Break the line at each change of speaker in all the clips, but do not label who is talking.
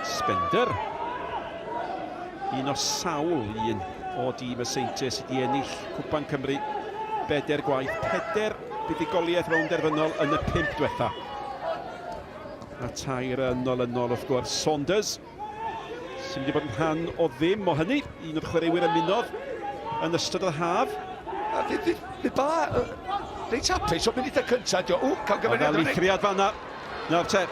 Spender. Un o sawl un o dîm y Seintiau sydd wedi ennill Cwpan Cymru beder gwaith. Peder buddugoliaeth rownd derfynol yn y pump diwetha. A tair yn olynol wrth gwrs. Saunders, sy'n mynd i fod yn rhan o ddim o hynny. Un o'r chwaraewyr ymunodd yn ystod yr haf.
A fi, fi, fi ba, reit hapus o munudau cyntaf, dio, ww, cael gyfyngiad.
Oedd lithriad fanna. Nawr te,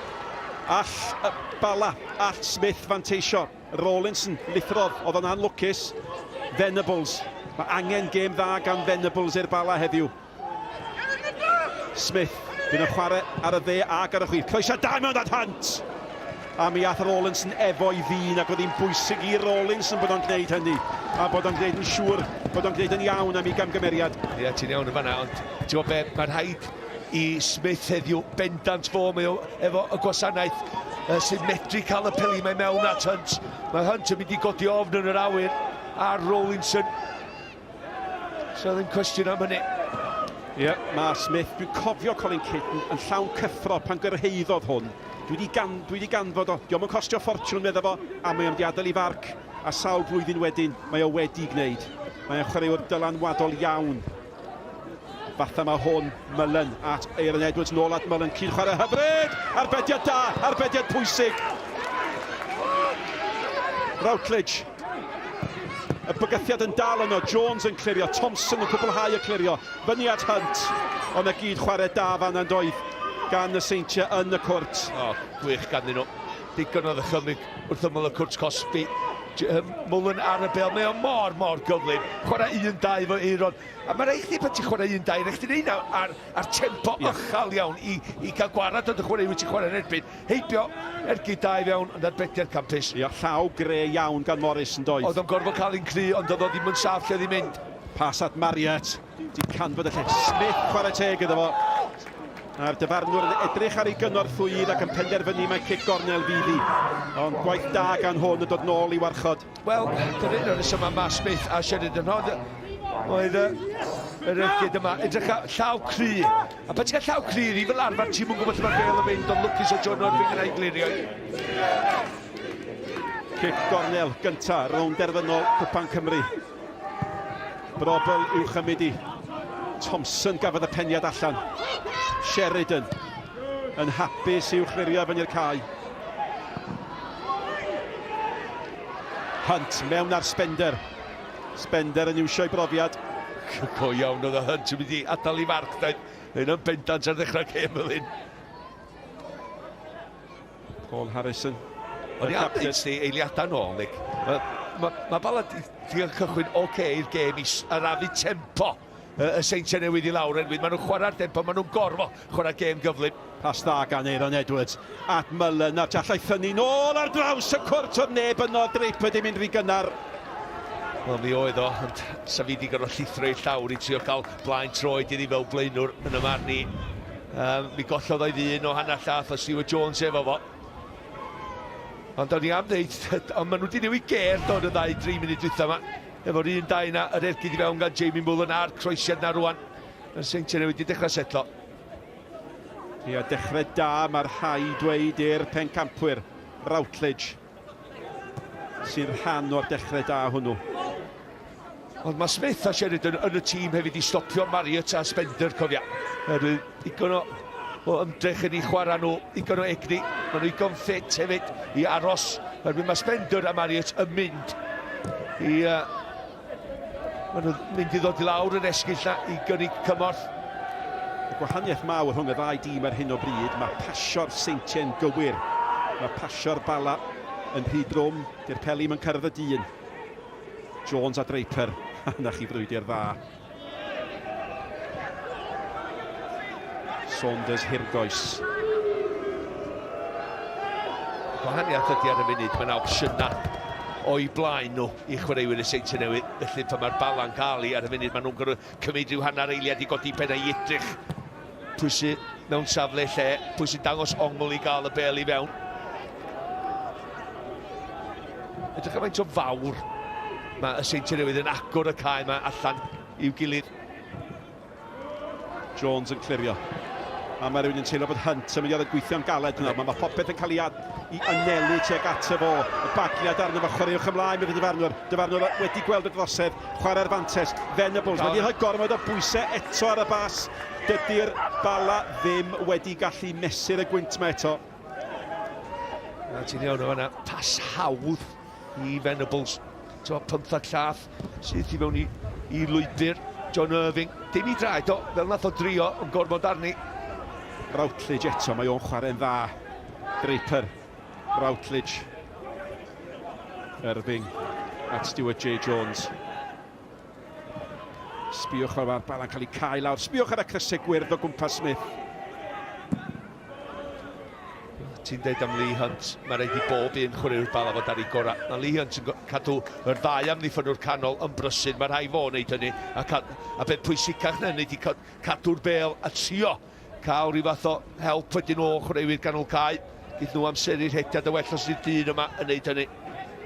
all y Bala, all Smith fanteisio. Rawlinson lithrodd, oedd o'n anlwcus. Venables, mae angen gêm dda gan Venables i'r Bala heddiw. Smith, dyn yn chwarae ar y dde ac ar y chwith. Croesiad da mewn at Hunt! A mi ath Rawlinson efo'i ddyn ac oedd hi'n bwysig i Rawlinson bod o'n gwneud hynny a bod o'n gwneud yn siŵr bod o'n gwneud yn iawn am ei gamgymeriad.
Ie, ti'n iawn yn fanna, ond ti'n gwybod be, mae'n rhaid i Smith heddiw bendant fo, mae o efo y gwasanaeth uh, sy'n medru cael y peli mae mewn at Hunt. Mae Hunt yn mynd i godi ofn yn yr awyr ar Rawlinson. So ddim cwestiwn am hynny.
Ie, yeah, mae Smith, dwi'n cofio Colin Kidd yn llawn cyffro pan gyrhaeddodd hwn. Dwi wedi gan, dwi wedi ganfod o, diolch yn costio ffortiwn medda fo, a mae o'n wedi adael i farc, a sawl blwyddyn wedyn mae o wedi gwneud. Mae o'n chwaraewr dylanwadol iawn. Fatha mae hwn, Mullen at Aaron Edwards, nôl at Mullen, cyn chwarae hyfryd! Arbediad da, arbediad pwysig. Routledge Y bygythiad yn dal yno, Jones yn clirio, Thompson yn cwblhau y clirio, fyny at Hunt, ond y gyd chwarae da fan yna doedd gan y Seintiau yn y cwrt.
O, oh, gwych ganddyn nhw. Digon o ddychymyg wrth ymyl y cwrt cosbi. Mullen ar y bel, mae o mor, mor gyflym. Chwarae 1-2 efo Euron. A mae rhaid chdi pan ti'n chwarae 1-2, rhaid chdi wneud ar, ar tempo yeah. uchel iawn i, i gael gwarad o dy chwaraewyr ti'n chwarae'n erbyn. Heibio, ergyd da i fewn, ond arbediad campus.
Ia, llaw gre iawn gan Morris yn doedd?
Oedd o'n gorfod cael un cry, ond oedd o ddim yn saff lle oedd hi'n mynd.
Pas at Marriott, di canfod y lle. Smith, chwarae teg iddo fo. A'r dyfarnwr yn edrych ar ei gynorthwyydd ac yn penderfynu mae cic gornel fydd hi. Ond gwaith da gan hwn yn dod nôl i warchod.
Wel, dyna un o'r rhesymau mae Smith a Sheridan Hod oedd yr ergyd yma. Edrych ar llaw cry. A pan ti'n cael llaw cry i fel arfer, ti'n mwyn gwybod lle mae'r bel yn mynd, ond lwcus o John Irving yna i glirio.
Cic gornel gynta, rownd derfynol Cwpan Cymru. Brobl i'w chymryd i. Thompson gafodd y peniad allan. Sheridan yn hapus i'w chlirio fyny'r cae. Hunt mewn ar Spender. Spender yn iwsio'i brofiad.
Go iawn oedd y Hunt yn mynd i adael i farc doedd. Hyn yn bendant ar ddechrau gêm fel hyn.
Paul Harrison.
O'n i am ddeud sti eiliadau nôl, Nick. Mae ma, ma Bala di cychwyn oce okay i'r gêm i arafu tempo y Seintiau Newydd i lawr enwyd. Maen nhw'n chwarae'r tempo, maen nhw'n gorfod chwarae gêm gyflym.
Pas dda gan Aaron Edwards at Mullen a'r allai ffynnu nôl ar draws y cwrt oedd neb yno, Draper di mynd rhy gynnar.
Wel mi oedd o, ond sa fi di gorfod llithro i'r llawr i trio cael blaen troed iddi fel blaenwr yn y marn i. Um, mi gollodd o'i ddyn o hanner llath o Stuart Jones efo fo. Ond o'n i am ddeud, ond maen nhw wedi newid ger do yn y ddau, dri munud dwytha yma. Efo'r un dau na, yr ergyd i fewn gan Jamie Mullen a'r croesiad na rwan. Mae'r Seintiau Newydd wedi dechrau setlo.
Ia, dechrau da, mae'r rhai dweud i'r pencampwyr. Routledge sy'n rhan o'r dechrau da hwnnw.
Ond mae Smith a Sheridan yn y tîm hefyd i stopio Marriott a Spender, cofia. Oherwydd digon o, o ymdrech yn ei chwarae nhw, digon o egni. Maen nhw digon ffit hefyd i aros. Oherwydd mae Spender a Marriott yn mynd i... Uh, maen nhw'n mynd i ddod i lawr yn esgyll na i gynnig cymorth.
Y gwahaniaeth mawr rhwng y ddau dîm ar hyn o bryd, mae pasio'r Seintiau'n gywir. Mae pasio'r Bala yn rhy drwm, di'r peli yn cyrraedd y dyn. Jones a Draper, na chi frwydr dda. Saunders hirgoes.
Gwahaniaeth ydy ar y funud, mae yna opsiynau o'i blaen nhw i chwaraewyr y Seintiau Newydd. Felly pan mae'r bala'n cael ei ar y funud, maen nhw'n gorfod cymryd rhyw hanner eiliad i godi pennau i edrych pwy sydd mewn safle lle, pwy sy'n dangos ongl i gael y bel i fewn. Edrych am faint o fawr mae y Seintiau Newydd yn agor y cae yma allan i'w gilydd.
Jones yn clirio. A mae rhywun yn teimlo bod Hunt yn mynd i oedd gweithio'n galed yna. Mae, mae popeth yn cael ei, ad, i anelu tuag ato fo. Y bagliad arno fo, chwaraewch ymlaen, meddai dyfarnwr. Dyfarnwr wedi gweld y drosedd, chwarae'r fantes. Venables wedi rhoi gormod o bwysau eto ar y bas. Dydy'r Bala ddim wedi gallu mesur y gwynt 'ma eto.
Na, ti'n iawn o fanna. Pas hawdd i Venables. Ti'n 15 llath syth i mewn i, i lwybr John Irving. Dim i draed o, fel nath o drio, yn gorfod arni.
Routledge eto, mae o'n chwarae'n dda. Draper, Routledge, Irving at Stuart J Jones. Sbiwch fel mae'r bala'n cael ei cael lawr. Sbiwch ar y crysau gwyrdd o gwmpas Smith.
Ti'n deud am Lee Hunt, mae rhaid i bob un chwaraewr bala fod ar ei gorau. Mae Lee Hunt yn cadw yr ddau amddiffynwr canol yn brysur, mae rhaid fo wneud hynny. A, a beth pwysicach na hynny ydy cadw'r bel a trio cael rhyw fath o help wedyn o chwaraewyr ganol cae. Geith nhw amseru rhediad y well os ydy'r dyn yma yn neud hynny.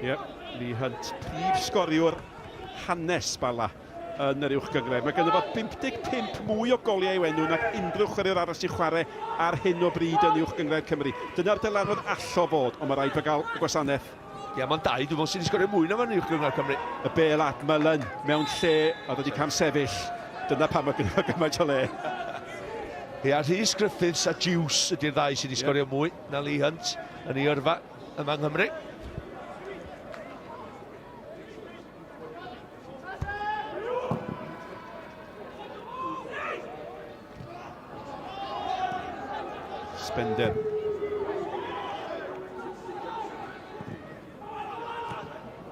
Ie, yep, Lee Hunt, prif sgoriwr hanes Bala yn yr uwch gynghrair. Mae ganddo fo 55 mwy o goliau i'w enw nag unrhyw chwaraewr arall sy'n chwarae ar hyn o bryd yn uwch gynghrair Cymru. Dyna'r dylanwad allo fod, ond mae rhaid fo gael y gwasanaeth.
Ie, mae'n dau, dwi'n meddwl sydd wedi sgorio mwy na fo'n uwch gynghrair Cymru.
Y bel at Mullen mewn lle oedd wedi camsefyll. Dyna pam mae gynno fo gymaint o le.
Ie, a Rhys Griffiths a Juice ydy'r ddau sydd wedi sgorio mwy na Lee Hunt yn ei yrfa yma yng Nghymru.
Spender.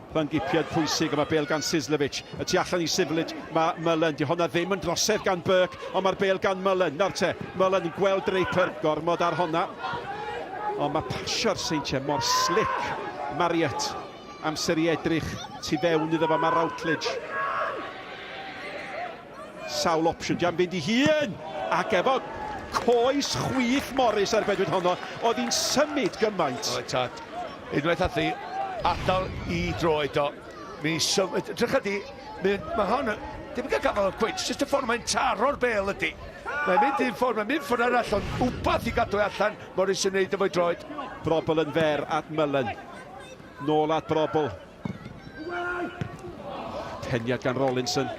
Rhynggipiad pwysig yma bel gan Sislevic. Y tu allan i Sivlic, mae Mullen. Di honna ddim yn drosedd gan Burke, ond mae'r bel gan Mullen. Nawr te, Mullen yn gweld Draper, gormod ar honna. Ond mae pasio'r Seintiau mor slick. Marriott Amser i edrych tu fewn iddo fo, mae Routledge. Sawl opsiwn, di am fynd i hun! Ac efo coes chwith Morris ar bedwyd honno, oedd hi'n symud gymaint.
Oedd tad. Unwaith ath hi adael i droed o, mi symud, drycha di, mae hon, dim yn cael gafael o'r cweit, jyst y ffordd mae'n taro'r bel ydy. Mae'n mynd un ffordd, mae'n mynd ffordd arall, ond wbath i gadw e allan, Morris yn neud efo'i droed.
Brobl yn fer at Mullen. Nôl at Brobl. Peniad gan Rollinson.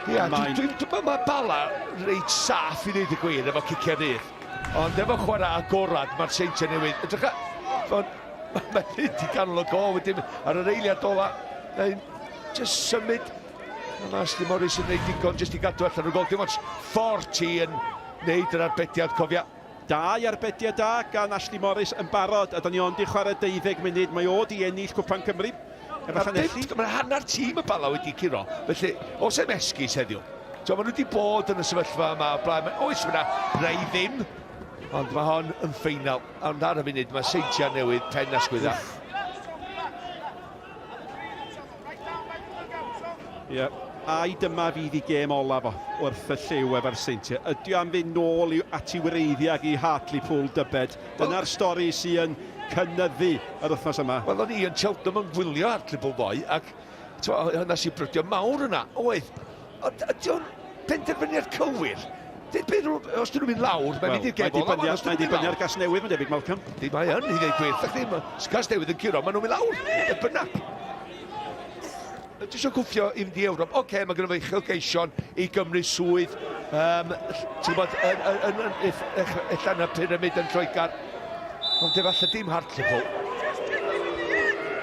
Ia, dwi'n dwi, dwi, mae Bala reit saff i ddweud y gwir efo ciciau rhydd. Ond efo chwarae agorad, mae'r Seintiau newydd. Edrych mae'n mynd i ganol y gol wedyn ar yr eiliad ola. Mae'n just symud. Mae Ashley Morris yn gwneud digon jyst i gadw allan o'r gol. Dim ots ffordd ti yn neud yr arbediad, cofia.
Dau arbediad da gan Ashley Morris yn barod, a da ni ond i chwarae 12 munud, mae o di ennill Cwpan Cymru efo Llanelli.
Mae hanner tîm y Bala wedi curo, felly os em esgus heddiw. So, maen nhw wedi bod yn y sefyllfa yma o'r blaen. Oes, mae yna rei ddim, ond mae hon yn ffeinal. Ond ar y funud mae Seintiau Newydd pen a sgwydda.
Ie, ai dyma fydd i gêm olaf o wrth y lliw efo'r Seintiau. Ydy o am fynd nôl i, at i wreiddiau ag i Hartlepool dybed? Dyna'r stori sy'n cynyddu yr wythnos yma.
Wel, o'n i yn Cheltenham yn gwylio Hartlepool ddoe, ac hynna sy'n brydio mawr yna, oedd. Ond ydy o'n penderfyniad cywir? Os dyn nhw'n mynd lawr, mae'n mynd i'r gem
ola. Mae'n dibynnu ar Gasnewydd, mae'n debyg, Malcolm.
Di, mae yn, i ddweud gwir. Dach chi, os Casnewydd yn curo, maen nhw'n mynd lawr, beth bynnag. Dwi eisiau cwffio i fynd i Ewrop. Oce, okay, mae gennym fo uchelgeision i gymryd swydd. Um, ti'n gwybod, yn, yn, yn, yn, ella yn y pyramid yn Lloegr. Ond efallai dim Hartlepool.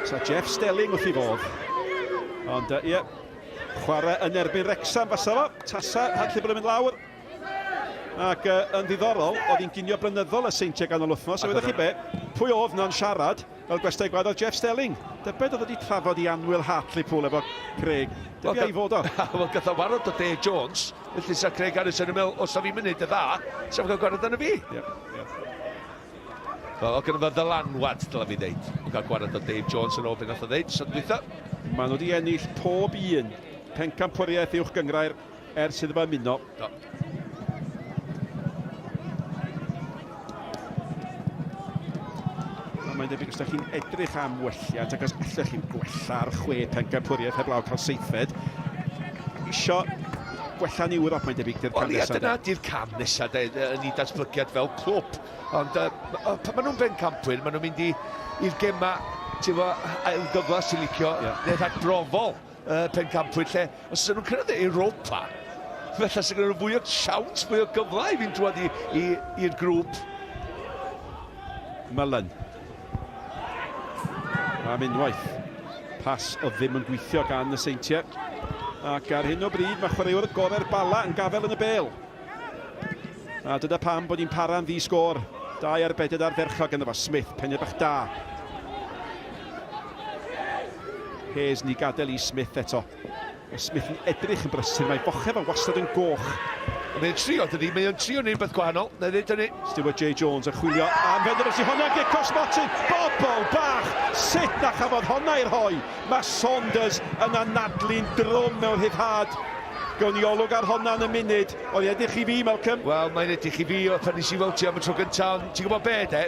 So Jeff Stelling wrth i fodd. Ond, ie, uh, yeah, chwarae yn erbyn Wrexham fasa fo. Tasa Hartlepool yn mynd lawr. Ac uh, yn ddiddorol, oedd hi'n ginio blynyddol y Seintiau ganol wythnos, a wyddoch chi be, pwy oedd na'n siarad fel gwestai gwadd oedd Jeff Stelling. Dybed oedd wedi trafod i annwyl Hartlepool efo Craig. Dybia i fod o.
Wel, gath o warad o Dave Jones, felly sa Craig Harrison yn meddwl, os sa fi'n mynd y dda, sa fo'n cael gwarad arno fi.
Ie, ie.
Wel, oedd gynno fo ddylanwad, dylai fi ddeud. O'n cael gwarad o Dave Jones yn ôl beth nath o ddeud, so dwytha.
Maen nhw wedi ennill pob un pencampwriaeth uwch gynghrair ers iddo fo ymuno.
Do.
Mae'n debyg os da chi'n edrych am welliant, ac os allech chi'n gwella ar chwe pencampwriaeth heblaw cael seithfed, isio gwella yn Ewrop, mae'n debyg, di'r cam nesaf.
Wel, ia, dyna di'r cam nesaf de, yn ei datblygiad fel clwb. Ond uh, pan maen nhw'n bencampwyr, maen nhw'n mynd i'r gema, ti'n fo, ail gyfle sy'n licio, yeah. neu rhagbrofol uh, pencampwyr, lle os ydyn nhw'n cyrraedd Europa, felly sy'n gyda nhw fwy o siawns, fwy o gyfle i fynd drwad i'r grŵp.
Mullen. Am unwaith, pas o ddim yn gweithio gan y Seintiau. Ac ar hyn o bryd mae chwaraewr gorau'r Bala yn gafel yn y bel. A dyna pam bod ni'n para'n ddi sgôr. Dau arbediad ardderchog ynddo fo. Smith, peniad bach da. Hayes ni gadael i Smith eto. Mae Smith yn edrych yn brysur, mae fochef o wastad yn goch.
Mae'n trio, dydy, mae'n trio neud beth gwahanol, na ddweud hynny.
Stuart J Jones yn chwilio am Venables i honna, gic o smotyn, bobl bach, sut na chafodd honna ei rhoi? Mae Saunders yn anadlu'n drwm mewn rhyddhad. Gawn ni olwg ar honna yn y munud. Oedd edrych i fi, Malcolm.
Wel, mae'n edrych i fi, o pan nes i weld ti am y tro gyntaf, ond ti'n gwybod be, de?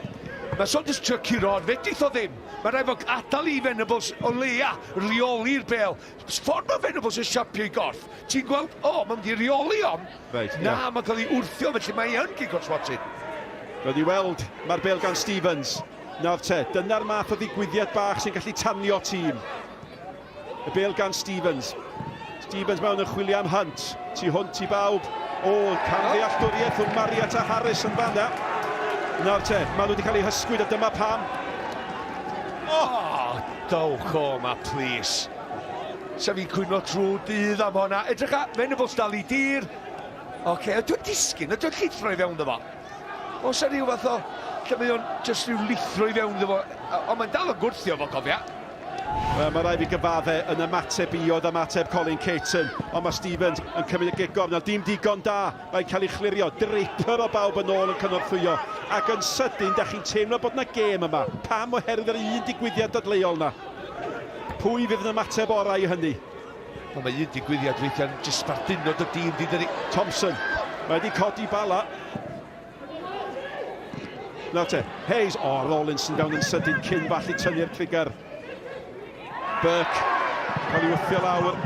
Mae Saunders trio curo, ond fedrith o ddim. Mae rhaid fod adael i Venables o leia reoli'r bel. Ffordd mae Venables yn siapio i gorff, ti'n gweld, o, oh, mae'n mynd i reoli om.
Right,
Na, yeah. mae'n cael ei wrthio, felly mae yn gic o'r swatyn.
Roedd i weld, mae'r bel gan Stevens. Nawr te, dyna'r math o ddigwyddiad bach sy'n gallu tanio tîm. Y bêl gan Stevens. Stevens mewn yn chwilio am Hunt. Tu hwnt i bawb. O, camddealltwriaeth rhwng Marriott a Harris yn fanna. Nawr te, maen nhw wedi cael eu hysgwyd a dyma pam.
Oh, dowch o ma, please. Sa fi'n cwyno trwy dydd am honna. Edrych a, Venables dal i dir. Oce, okay, ydw i'n disgyn, ydw i'n llithro i fewn ddo fo. Oes 'na ryw fath o... lle mae o'n jyst rhyw lithro i fewn iddo fo, ond mae'n dal yn gwrthio fo, cofia.
Wel, mae rhaid fi gyfadde yn ymateb i oedd ymateb Colin Caton, ond mae Stevens yn cymryd y gic gornel, dim digon da, mae'n cael ei chlirio, Draper o bawb yn ôl yn cynorthwyo, ac yn sydyn, da chi'n teimlo bod na gêm yma. Pam? Oherwydd yr un digwyddiad dadleuol na. Pwy fydd yn ymateb orau i hynny?
Wel, mae un digwyddiad weithiau'n jyst sbarduno dy dîm di, dydi?
Thompson, mae wedi codi Bala. Nawr te, Hayes, o, oh, Rawlinson fewn yn sydyn cyn falle tynnu'r trigger. Burke, cael ei wthio lawr.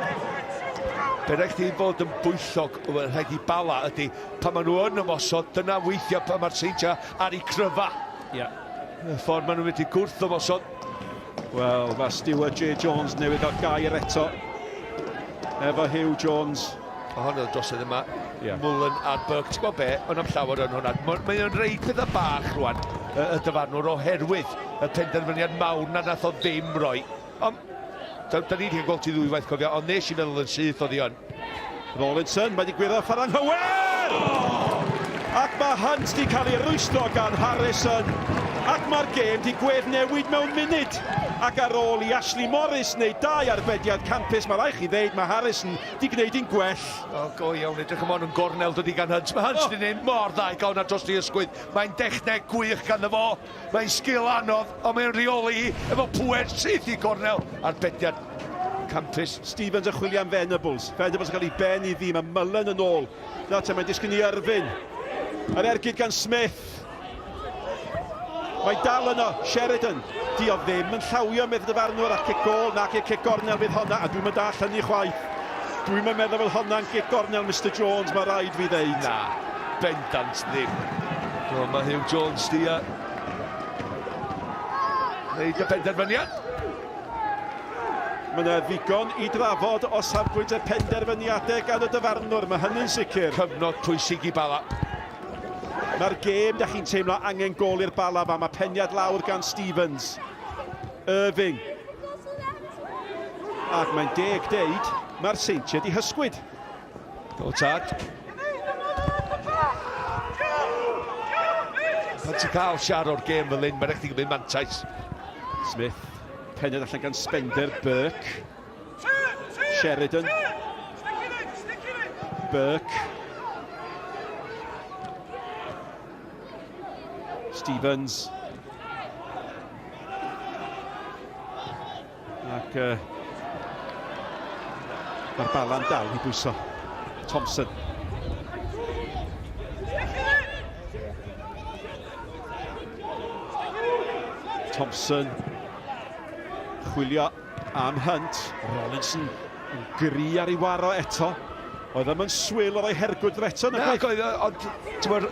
Be rhaid chdi fod yn bwyllog, wel, rhaid i Bala ydy, pan maen nhw yn ymosod, dyna weithiau pan mae'r Seintiau ar eu cryfa.
Ie. Yeah.
Y ffordd maen nhw'n mynd i gwrth ymosod.
Wel, mae Stuart J Jones newydd gael gair eto efo Hugh Jones.
O hwn oedd drosodd yma, yeah. Mullen a'r Burke. Ti'n gwybod be, ond am llawer yn hwnna. Mae o'n reid pethau bach rwan, y, y dyfarnwr, oherwydd y penderfyniad mawr na nath o ddim roi. Ond, da, da ni wedi gweld ti ddwywaith cofio, ond nes i feddwl yn syth oedd hi yn.
Rawlinson, mae wedi gwyddo ffordd anghywir! Ac mae Hunt di cael ei rwystro gan Harrison. Ac mae'r gêm di gweddnewid mewn munud. Ac ar ôl i Ashley Morris wneud dau arbediad campus, mae rhaid chi ddeud mae Harrison di gwneud un gwell.
O, go iawn, edrych ymlaen yn gornel dydi gan Hunt. Mae Hunt oh. wedi gwneud mor dda i gael hwnna dros ei ysgwydd. Mae'n dechneg gwych ganddo fo. Mae'n sgil anodd, ond mae'n rheoli hi efo pŵer syth i gornel. Arbediad campus.
Stevens yn chwilio am Venables. Venables yn cael ei ben i ddi. Mae Mullen yn ôl. Nawr te, mae'n disgyn i Irvine. Yr ergyd gan Smith. Mae dal yno, Sheridan. Di o ddim yn llawio, medd y dyfarnwr, a cic gôl, nac i'r cic gornel fydd honna, a dwi'm yn dall hynny chwaith. Dwi'm yn meddwl fod honna'n gic gornel, Mister Jones, mae rhaid fi ddeud.
Na, bendant ddim. Wel, mae Huw Jones di uh, wneud y penderfyniad.
Mae yna ddigon i drafod o safbwynt y penderfyniadau gan y dyfarnwr, mae hynny'n sicr.
Cyfnod pwysig i Bala.
Mae'r gêm, da chi'n teimlo, angen gôl i'r Bala fa. Mae peniad lawr gan Stevens. Irving. Ac mae'n deg deud, mae'r Seintiau di hysgwyd.
O tad. Pan ti'n cael siar o'r gêm fel hyn, mae'n rhaid chdi gymryd mantais.
Smith, peniad allan gan Spender, Burke. Sheridan. Burke. Stevens. Ac uh, mae'r balan dal i bwyso. Thompson. Thompson. Chwilio am Hunt. Rawlinson yn gry ar ei waro eto. Oedd ddim yn swil o roi hergwd eto,
na Nac oedd, ond, ti'n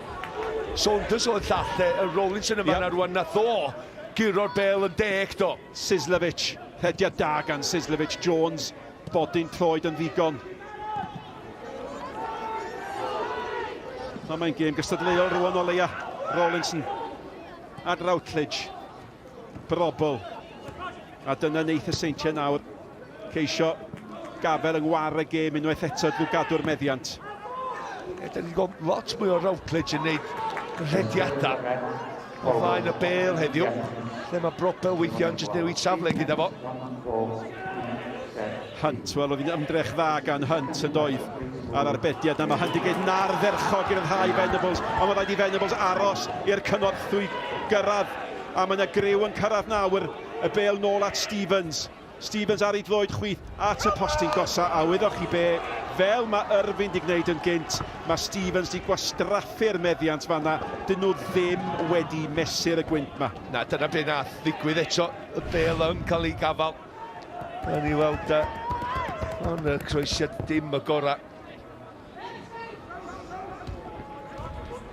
Saunders oedd llall, de, y Rollinson yma, yep. na rwan nath o guro'r bel yn deg, do.
Sislevic, rhediad da gan Sislevic, Jones, bodyn troed yn ddigon. Mae'n gêm gystadleuol rwan o leia. Rollinson at Routledge. Brobl. A dyna wneith y Seintiau nawr. Ceisio gafel yng ngwar y gêm unwaith eto drwy gadw'r meddiant.
E, da ni'n gweld lot mwy o Routledge yn neud rhediadau o flaen y bel heddiw. Lle mae Brobel weithiau yn jyst newid safle gyda fo.
Hunt, wel oedd hi'n ymdrech dda gan Hunt yn doedd a'r arbediad na mae Hunt i gyd yn ardderchog i'r rhai Venables, ond mae rhaid i Venables aros i'r cynorthwy gyrraedd a mae yna griw yn cyrraedd nawr y bel nôl at Stevens. Stevens ar ei droed chwith at y postyn gosa a wyddoch chi be, fel mae Irvine di gwneud yn gynt, mae Stevens di gwastraffu'r meddiant fanna, dyn nhw ddim wedi mesur y gwynt ma.
Na, dyna be nath ddigwydd eto, y bel yn cael ei gafael. Gawn ni weld ond y croesiad dim y gorau.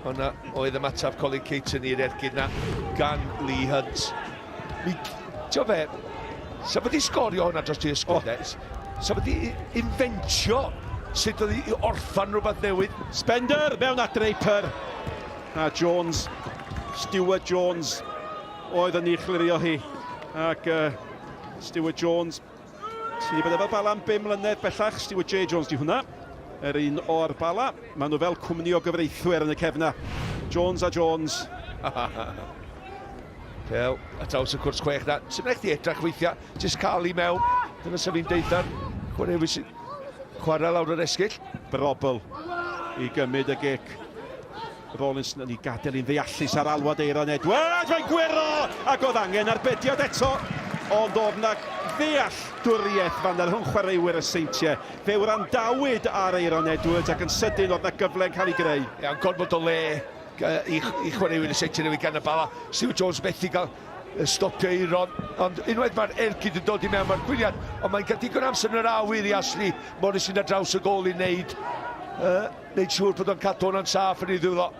Hwna oedd ymateb Colin Caton i'r ergyd na gan Lee Hunt. Mi, ti'n fe, sa fod i sgorio hwnna dros ei ysgwydd, oh. Sa fod i inventio sut oedd i orffan rhywbeth newydd.
Spender mewn at Draper. A Jones, Stuart Jones oedd yn ei chlirio hi. Ac uh, Stuart Jones, sydd wedi bod efo'r Bala am 5 mlynedd bellach. Stuart J Jones di hwnna, yr un o'r Bala. Maen nhw fel cwmni o gyfreithwyr yn y cefna. Jones a Jones.
Pel, a draws y cwrs chwech na. Sy'n rhaid i edrach weithiau, jyst cael i mewn. Dyna sef fi'n deitha. Chwaraewyr sy'n chwarae lawr yr esgyll.
Brobl i gymryd y gic. Rawlinson yn ei gadael i'n ddeallus ar alwad Aeron Edwards, mae'n gwyro! Ac oedd angen arbediad eto, ond oedd na ddealltwriaeth fan rhwng chwaraewyr y Seintiau. Fe wrandawyd ar Aeron Edwards ac yn sydyn oedd na gyfle yn cael ei greu.
Iawn, gormod o le i, i chwaraewyr y Seintiau newydd gan y Bala. Stuart Jones methu gael stopio Aeron, ond unwaith mae'r ergyd yn dod i mewn, mae'r gwyriad, ond mae'n cael digon amser yn yr awyr i Ashley Morrison ar draws y gôl i wneud uh, Neud siŵr bod o'n cadw hwnna'n saff yn ei ddwylo.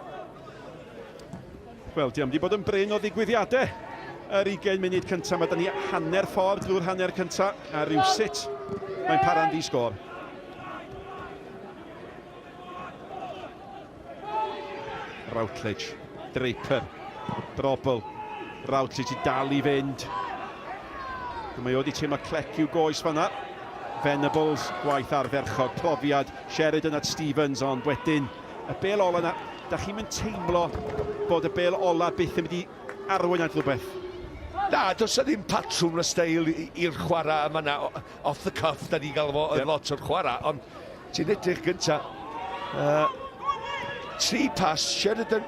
Wel, di wedi bod yn brin o ddigwyddiadau yr 20 munud cyntaf. Mae da ni hanner ffordd drwy'r hanner cyntaf a rhywsut mae'n para'n ddi-sgôr. Routledge, Draper, Drobl, Routledge i dal i fynd. Mae o wedi teimlo clec i'w goes fanna. Venables, gwaith ardderchog, profiad Sheridan at Stevens, ond wedyn y bel ola yna, da chi'n mynd teimlo bod y bel ola byth yn mynd i arwain at rhywbeth?
Na, does na ddim patrwm na steil i'r chwarae yma na, off the cuff, da ni'n gael fo yn yep. lot o'r chwarae, ond ti'n edrych gynta. Uh, tri pas, Sheridan,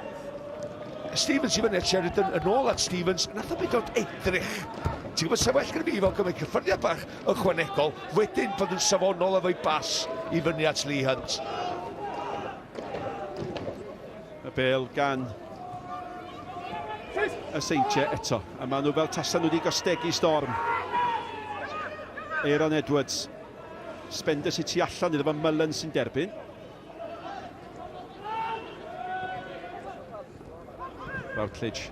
Stevens i fyny at Sheridan, yn ôl at Stevens, nath o byd ond edrych. Ti'n gwybod, sa well gyda fi fel gymryd cyffyrddiad bach ychwanegol, wedyn bod yn safonol efo'i bas i fyny at Lee Hunt.
Y bel gan y Seintiau eto, a maen nhw fel tasa nhw wedi gostegu storm. Aaron Edwards, Spender sy'n tu allan iddo fo, Mullen sy'n derbyn. Routledge.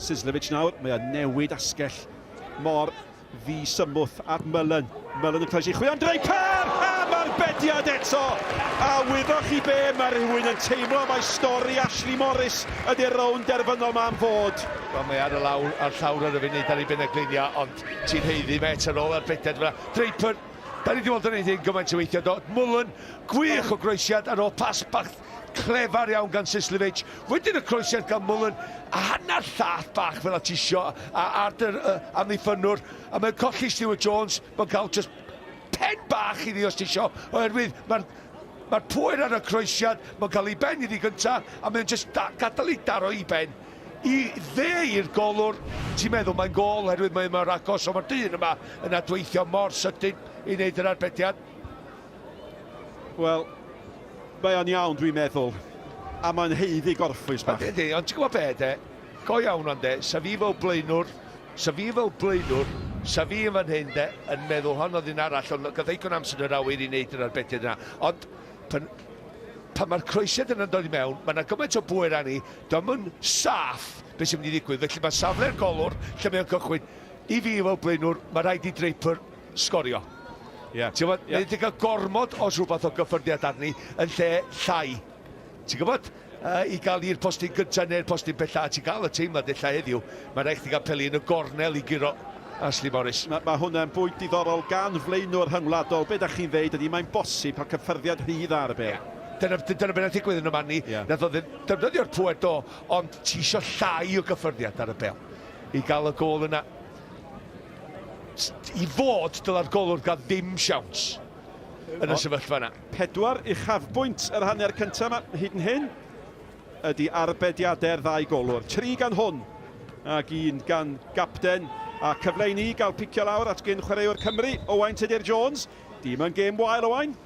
Sislevic nawr, mae o'n newid asgell mor ddi-symwth at Mullen. Mullen yn croesi chwilio am Draper! Am arbediad eto! A wyddoch chi be, mae rhywun yn teimlo mai stori Ashley Morris ydy'r rownd derfynol ma am fod.
Wel, mae ar y lawr, ar llawr ar y funud ar ei bengliniau, ond ti'n haeddu met ar ôl arbediad fyna. Draper, da ni wedi weld yn ei hyn gymaint o weithiau, do. Mullen, gwych o groesiad ar ôl pas bach clefar iawn gan Sislevic. Wedyn y croesiad gan Mullen, a hanner llath bach fel a tisio a ar dy'r uh, amddiffynnwr, a mae'n colli Stuart Jones, mae'n cael just pen bach iddi os tisio, oherwydd mae'r Mae'r pwyr ar y croesiad, mae'n cael ei ben iddi gynta, a mae'n just da, gadael ei daro i ben. I dde i'r golwr, ti'n meddwl mae'n gol, oherwydd mae'n mor agos, ond mae'r dyn yma yn adweithio mor sydyn i wneud yr arbediad.
Wel, mae o'n iawn dwi'n meddwl, a mae'n haeddu gorffwys bach.
Ydy, ond ti'n gwybod be de, go iawn ond de, sa fi fel blaenwr, sa fi fel blaenwr, sa fi yn fan hyn de, yn meddwl hon oedd un arall, ond gath ddigon amser yn yr awyr i wneud yr arbediad yna. Ond Pan, pan mae'r croesiad yna'n dod i mewn, mae yna gymaint o bwer arni, dio'm yn saff beth sy'n mynd i ddigwydd, felly mae safle'r golwr lle mae o'n cychwyn, i fi fel blaenwr, mae rhaid i Draper sgorio.
Ie.
Ti'n gwybod, yeah. wedi cael gormod o rhywbeth o gyffyrddiad arni yn lle llai. Ti'n gwybod, uh, i gael i'r postyn gyntaf neu'r postyn pella, a ti'n gael y teimlad ella heddiw, mae rhaid chdi gael peli yn y gornel i guro Ashley Morris.
Mae, mae hwnna'n bwynt diddorol gan flaenwr rhyngwladol. Be da chi'n ddeud ydy mae'n bosib cael cyffyrddiad rhy dda ar y bêl.
Yeah. Dyna, dyna beth nath ddigwydd yn y man ni.
Yeah.
Nath o ddim defnyddio'r pŵer do, ond ti isio llai o gyffyrddiad ar y bêl i gael y gôl yna. I fod, dyla'r golwr gael ddim siawns yn y sefyllfa yna.
Pedwar uchafbwynt yr hanner cyntaf yma hyd yn hyn ydy arbediadau'r ddau golwr. Tri gan hwn ac un gan gapten. A cyfle i ni gael picio lawr at gyn chwaraewr Cymru, Owain Tudur Jones. Dim yn gêm wael, Owain.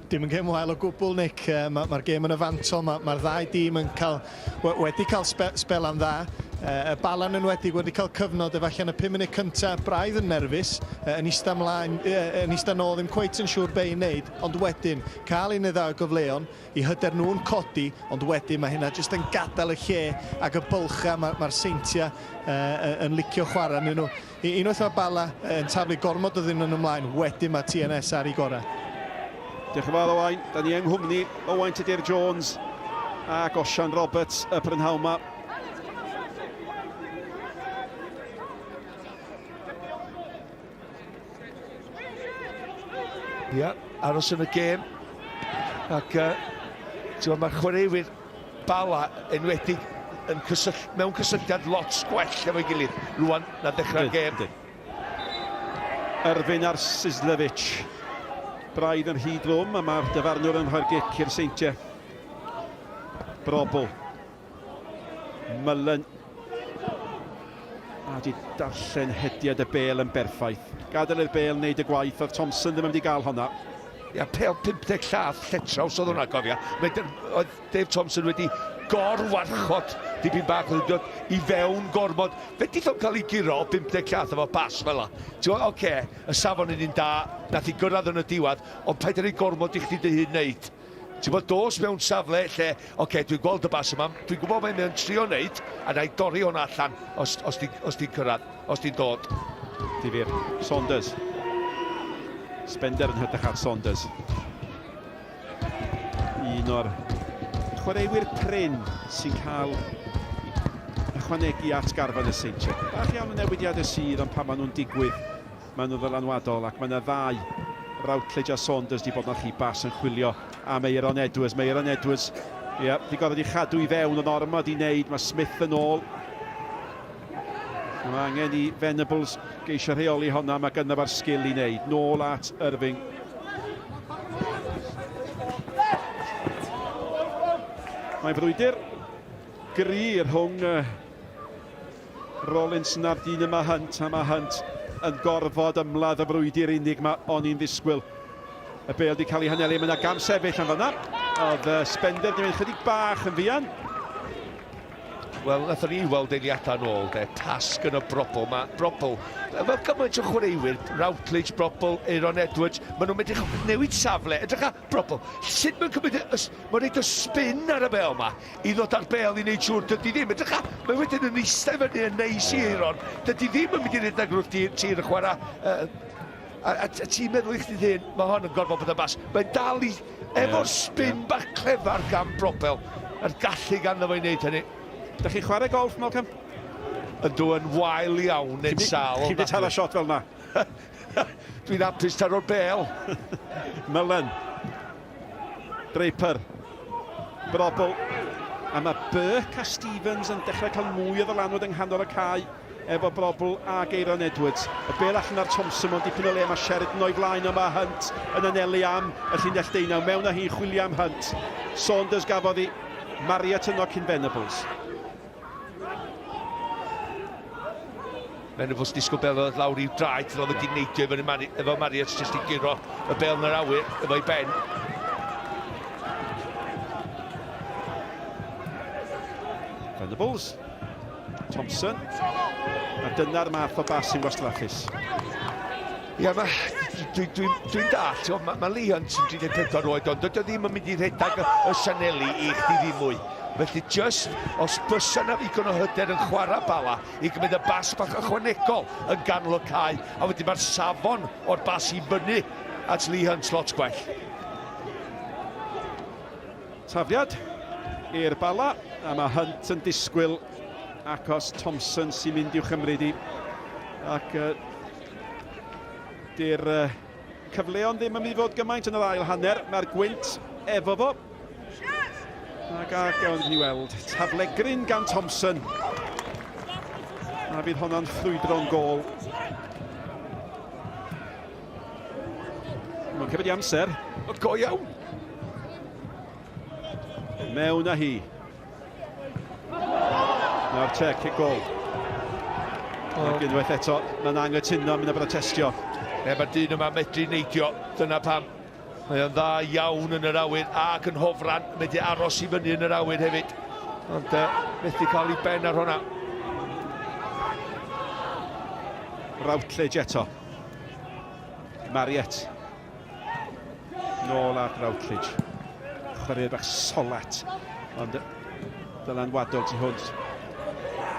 Dim yn gêm wael o gwbl, Nick. Mae'r ma gêm yn y fantol, mae'r ma ddau dîm yn cael, wedi cael spe, sbelan dda. Y Balan yn wedi wedi cael cyfnod efallai yn y 5 munud cyntaf, braidd yn nerfus, yn eistedd ymlaen, yn eistedd nôl, ddim cweit yn siŵr be i wneud, ond wedyn cael un neu ddau o gyfleon, i hyder nhw'n codi, ond wedyn mae hynna jyst yn gadael y lle ac y bylchau mae'r ma Seintiau yn licio chwarae yn nhw. Unwaith mae Bala yn taflu gormod o ddyn yn ymlaen, wedyn mae TNS ar ei gorau.
Diolch yn fawr Owain. Da ni yng nghwmni Owain Tudur Jones ac Osian Roberts y prynhawn yma.
Ia, aros yn y gêm. Ac uh, ti'n mae'r chwaraewyr Bala enwedig yn cysyll, mewn cysylltiad lot gwell efo'i gilydd rwan na ddechrau'r gêm.
Erfyn ar Sislevic. Braidd yn rhy drwm a mae'r dyfarnwr yn rhoi'r gic i'r Seintiau. Brobl. Mullen. A di darllen hediad y bel yn berffaith. Gadael i'r bel wneud y gwaith, oedd Thompson ddim yn mynd i gael honna.
Ia, pel 50 llath lletraws oedd hwnna, gofia. Mae, oedd Dave Thompson wedi gorwarchod dipyn bach, oedd dod i fewn gormod. Fe dith o'n cael ei guro o 50 llath efo bas fel la. Ti'n gwybod, oce, okay, y safon yn un da, nath i gyrraedd yn y diwedd, ond paid â rhoi gormod i chdi dy hun wneud. Ti'n bod, dos mewn safle lle, oce, okay, dwi'n gweld y bas yma, dwi'n gwybod mae'n mewn trio wneud, a na i dorri hwnna allan os, os ti'n os ti cyrraedd, os ti'n dod.
Difyr. Saunders. Spender yn hytrach ar Saunders. Un o'r chwaraewyr prin sy'n cael ychwanegu at garfan y Seintiau. Bach iawn o newidiadau sydd, ond pan maen nhw'n digwydd, Maen nhw'n ddylanwadol ac mae yna ddau, Routledge a Saunders, di bod yn chi bas yn chwilio am Aeron Edwards. Mae Aeron Edwards, ie, yeah, di gorfod i chadw i fewn yn ormod i wneud. Mae Smith yn ôl. Mae angen i Venables geisio rheoli honna. Mae gynno fo'r sgil i wneud. Nôl at Irving. Mae'n frwydr gry rhwng Rawlinson a'r dyn yma Hunt, a mae Hunt yn gorfod ymladd y frwydr unig ma o'n i'n ddisgwyl. Y bêl di cael ei hanelu, mae yna gam sefyll yn fanna. Oedd Spender di mynd chydig bach yn fuan.
Wel, nathon ni weld eiliadau yn ôl, de, tasg yn y brobl. Mae brobl, fel gymaint o chwaraewyr, Routledge, brobl, Aaron Edwards, maen nhw'n medru newid safle. Edrych ar brobl, sut mae'n cymryd, mae'n rhaid y spin ar y bêl ma. i ddod â'r bêl i wneud siŵr dydy ddim. Edrych a, mae wedyn yn eistedd fyny yn neis i Eiron. Dydy ddim yn mynd i redeg drwy'r tir, tir y chwarae. Uh, a, a, a ti'n meddwl i chdi ddyn, mae hon yn gorfod bod yn bas. Mae'n dal i, efo'r yeah, spin yeah. bach clefar gan Brobel, a'r gallu ganddo fo i wneud hynny.
Da chi'n chwarae golf, Malcolm?
Ydw yn wael iawn neu'n sâl.
Chi'n mynd taro shot fel yna?
Dwi'n hapus taro'r bêl.
Mullen. Draper. Brobl. A mae Burke a Stevens yn dechrau cael mwy o ddylanwad yng nghanol y cae efo Brobl a Geiron Edwards. Y bel allan ar Thompson mewn dipyn o le, mae Sheridan o'i flaen ond mae Hunt yn anelu am y llinell deunaw. Mewn â hi'n chwilio am Hunt. Saunders gafodd hi. Marriott yno cyn Venables.
Venables disgwyl bel ddod lawr i'w draed, roedd wedi neidio i fyny Mari, efo Marriott jyst i guro y bel yn yr awyr efo'i ben.
Venables, Thompson, a dyna'r math o bas sy'n wastraffus.
Ia, ma, dwi'n dwi, dwi dallt, mae ma Lee Hunt yn 34 oed, ond dydy o ddim yn mynd i rhedeg y, y sianeli i chdi ddim mwy. Felly just, os bysa na ddigon o hyder yn chwarae bala i gymryd y bas bach ychwanegol yn ganol y cae, a wedyn mae'r safon o'r bas i fyny at Lee Hunt lot gwell.
Tafliad i'r Bala, a mae Hunt yn disgwyl acos Thompson sy'n mynd i'w chymryd i. Ac uh, di'r uh, cyfleon ddim yn mynd i fod gymaint yn yr ail hanner. Mae'r gwynt efo fo. Ac a gawn ni weld taflegryn gan Thompson. A fydd honna'n ffrwydro'n gôl. Mae'n cymryd i amser.
O, go iawn.
Mewn â hi. Nawr te, cic gol. Oh. Ac unwaith eto, mae'n anghytuno, mae'n brotestio.
E, mae'r dyn yma medru neidio, dyna pam. Mae o'n dda iawn yn yr awyr ac yn hofran, medru aros i fyny yn yr awyr hefyd. Ond uh, methu cael ei ben ar hwnna.
Routledge eto. Mariette. Nôl at Routledge. Chwaraewyr bach solat, ond dylanwadol tu hwnt.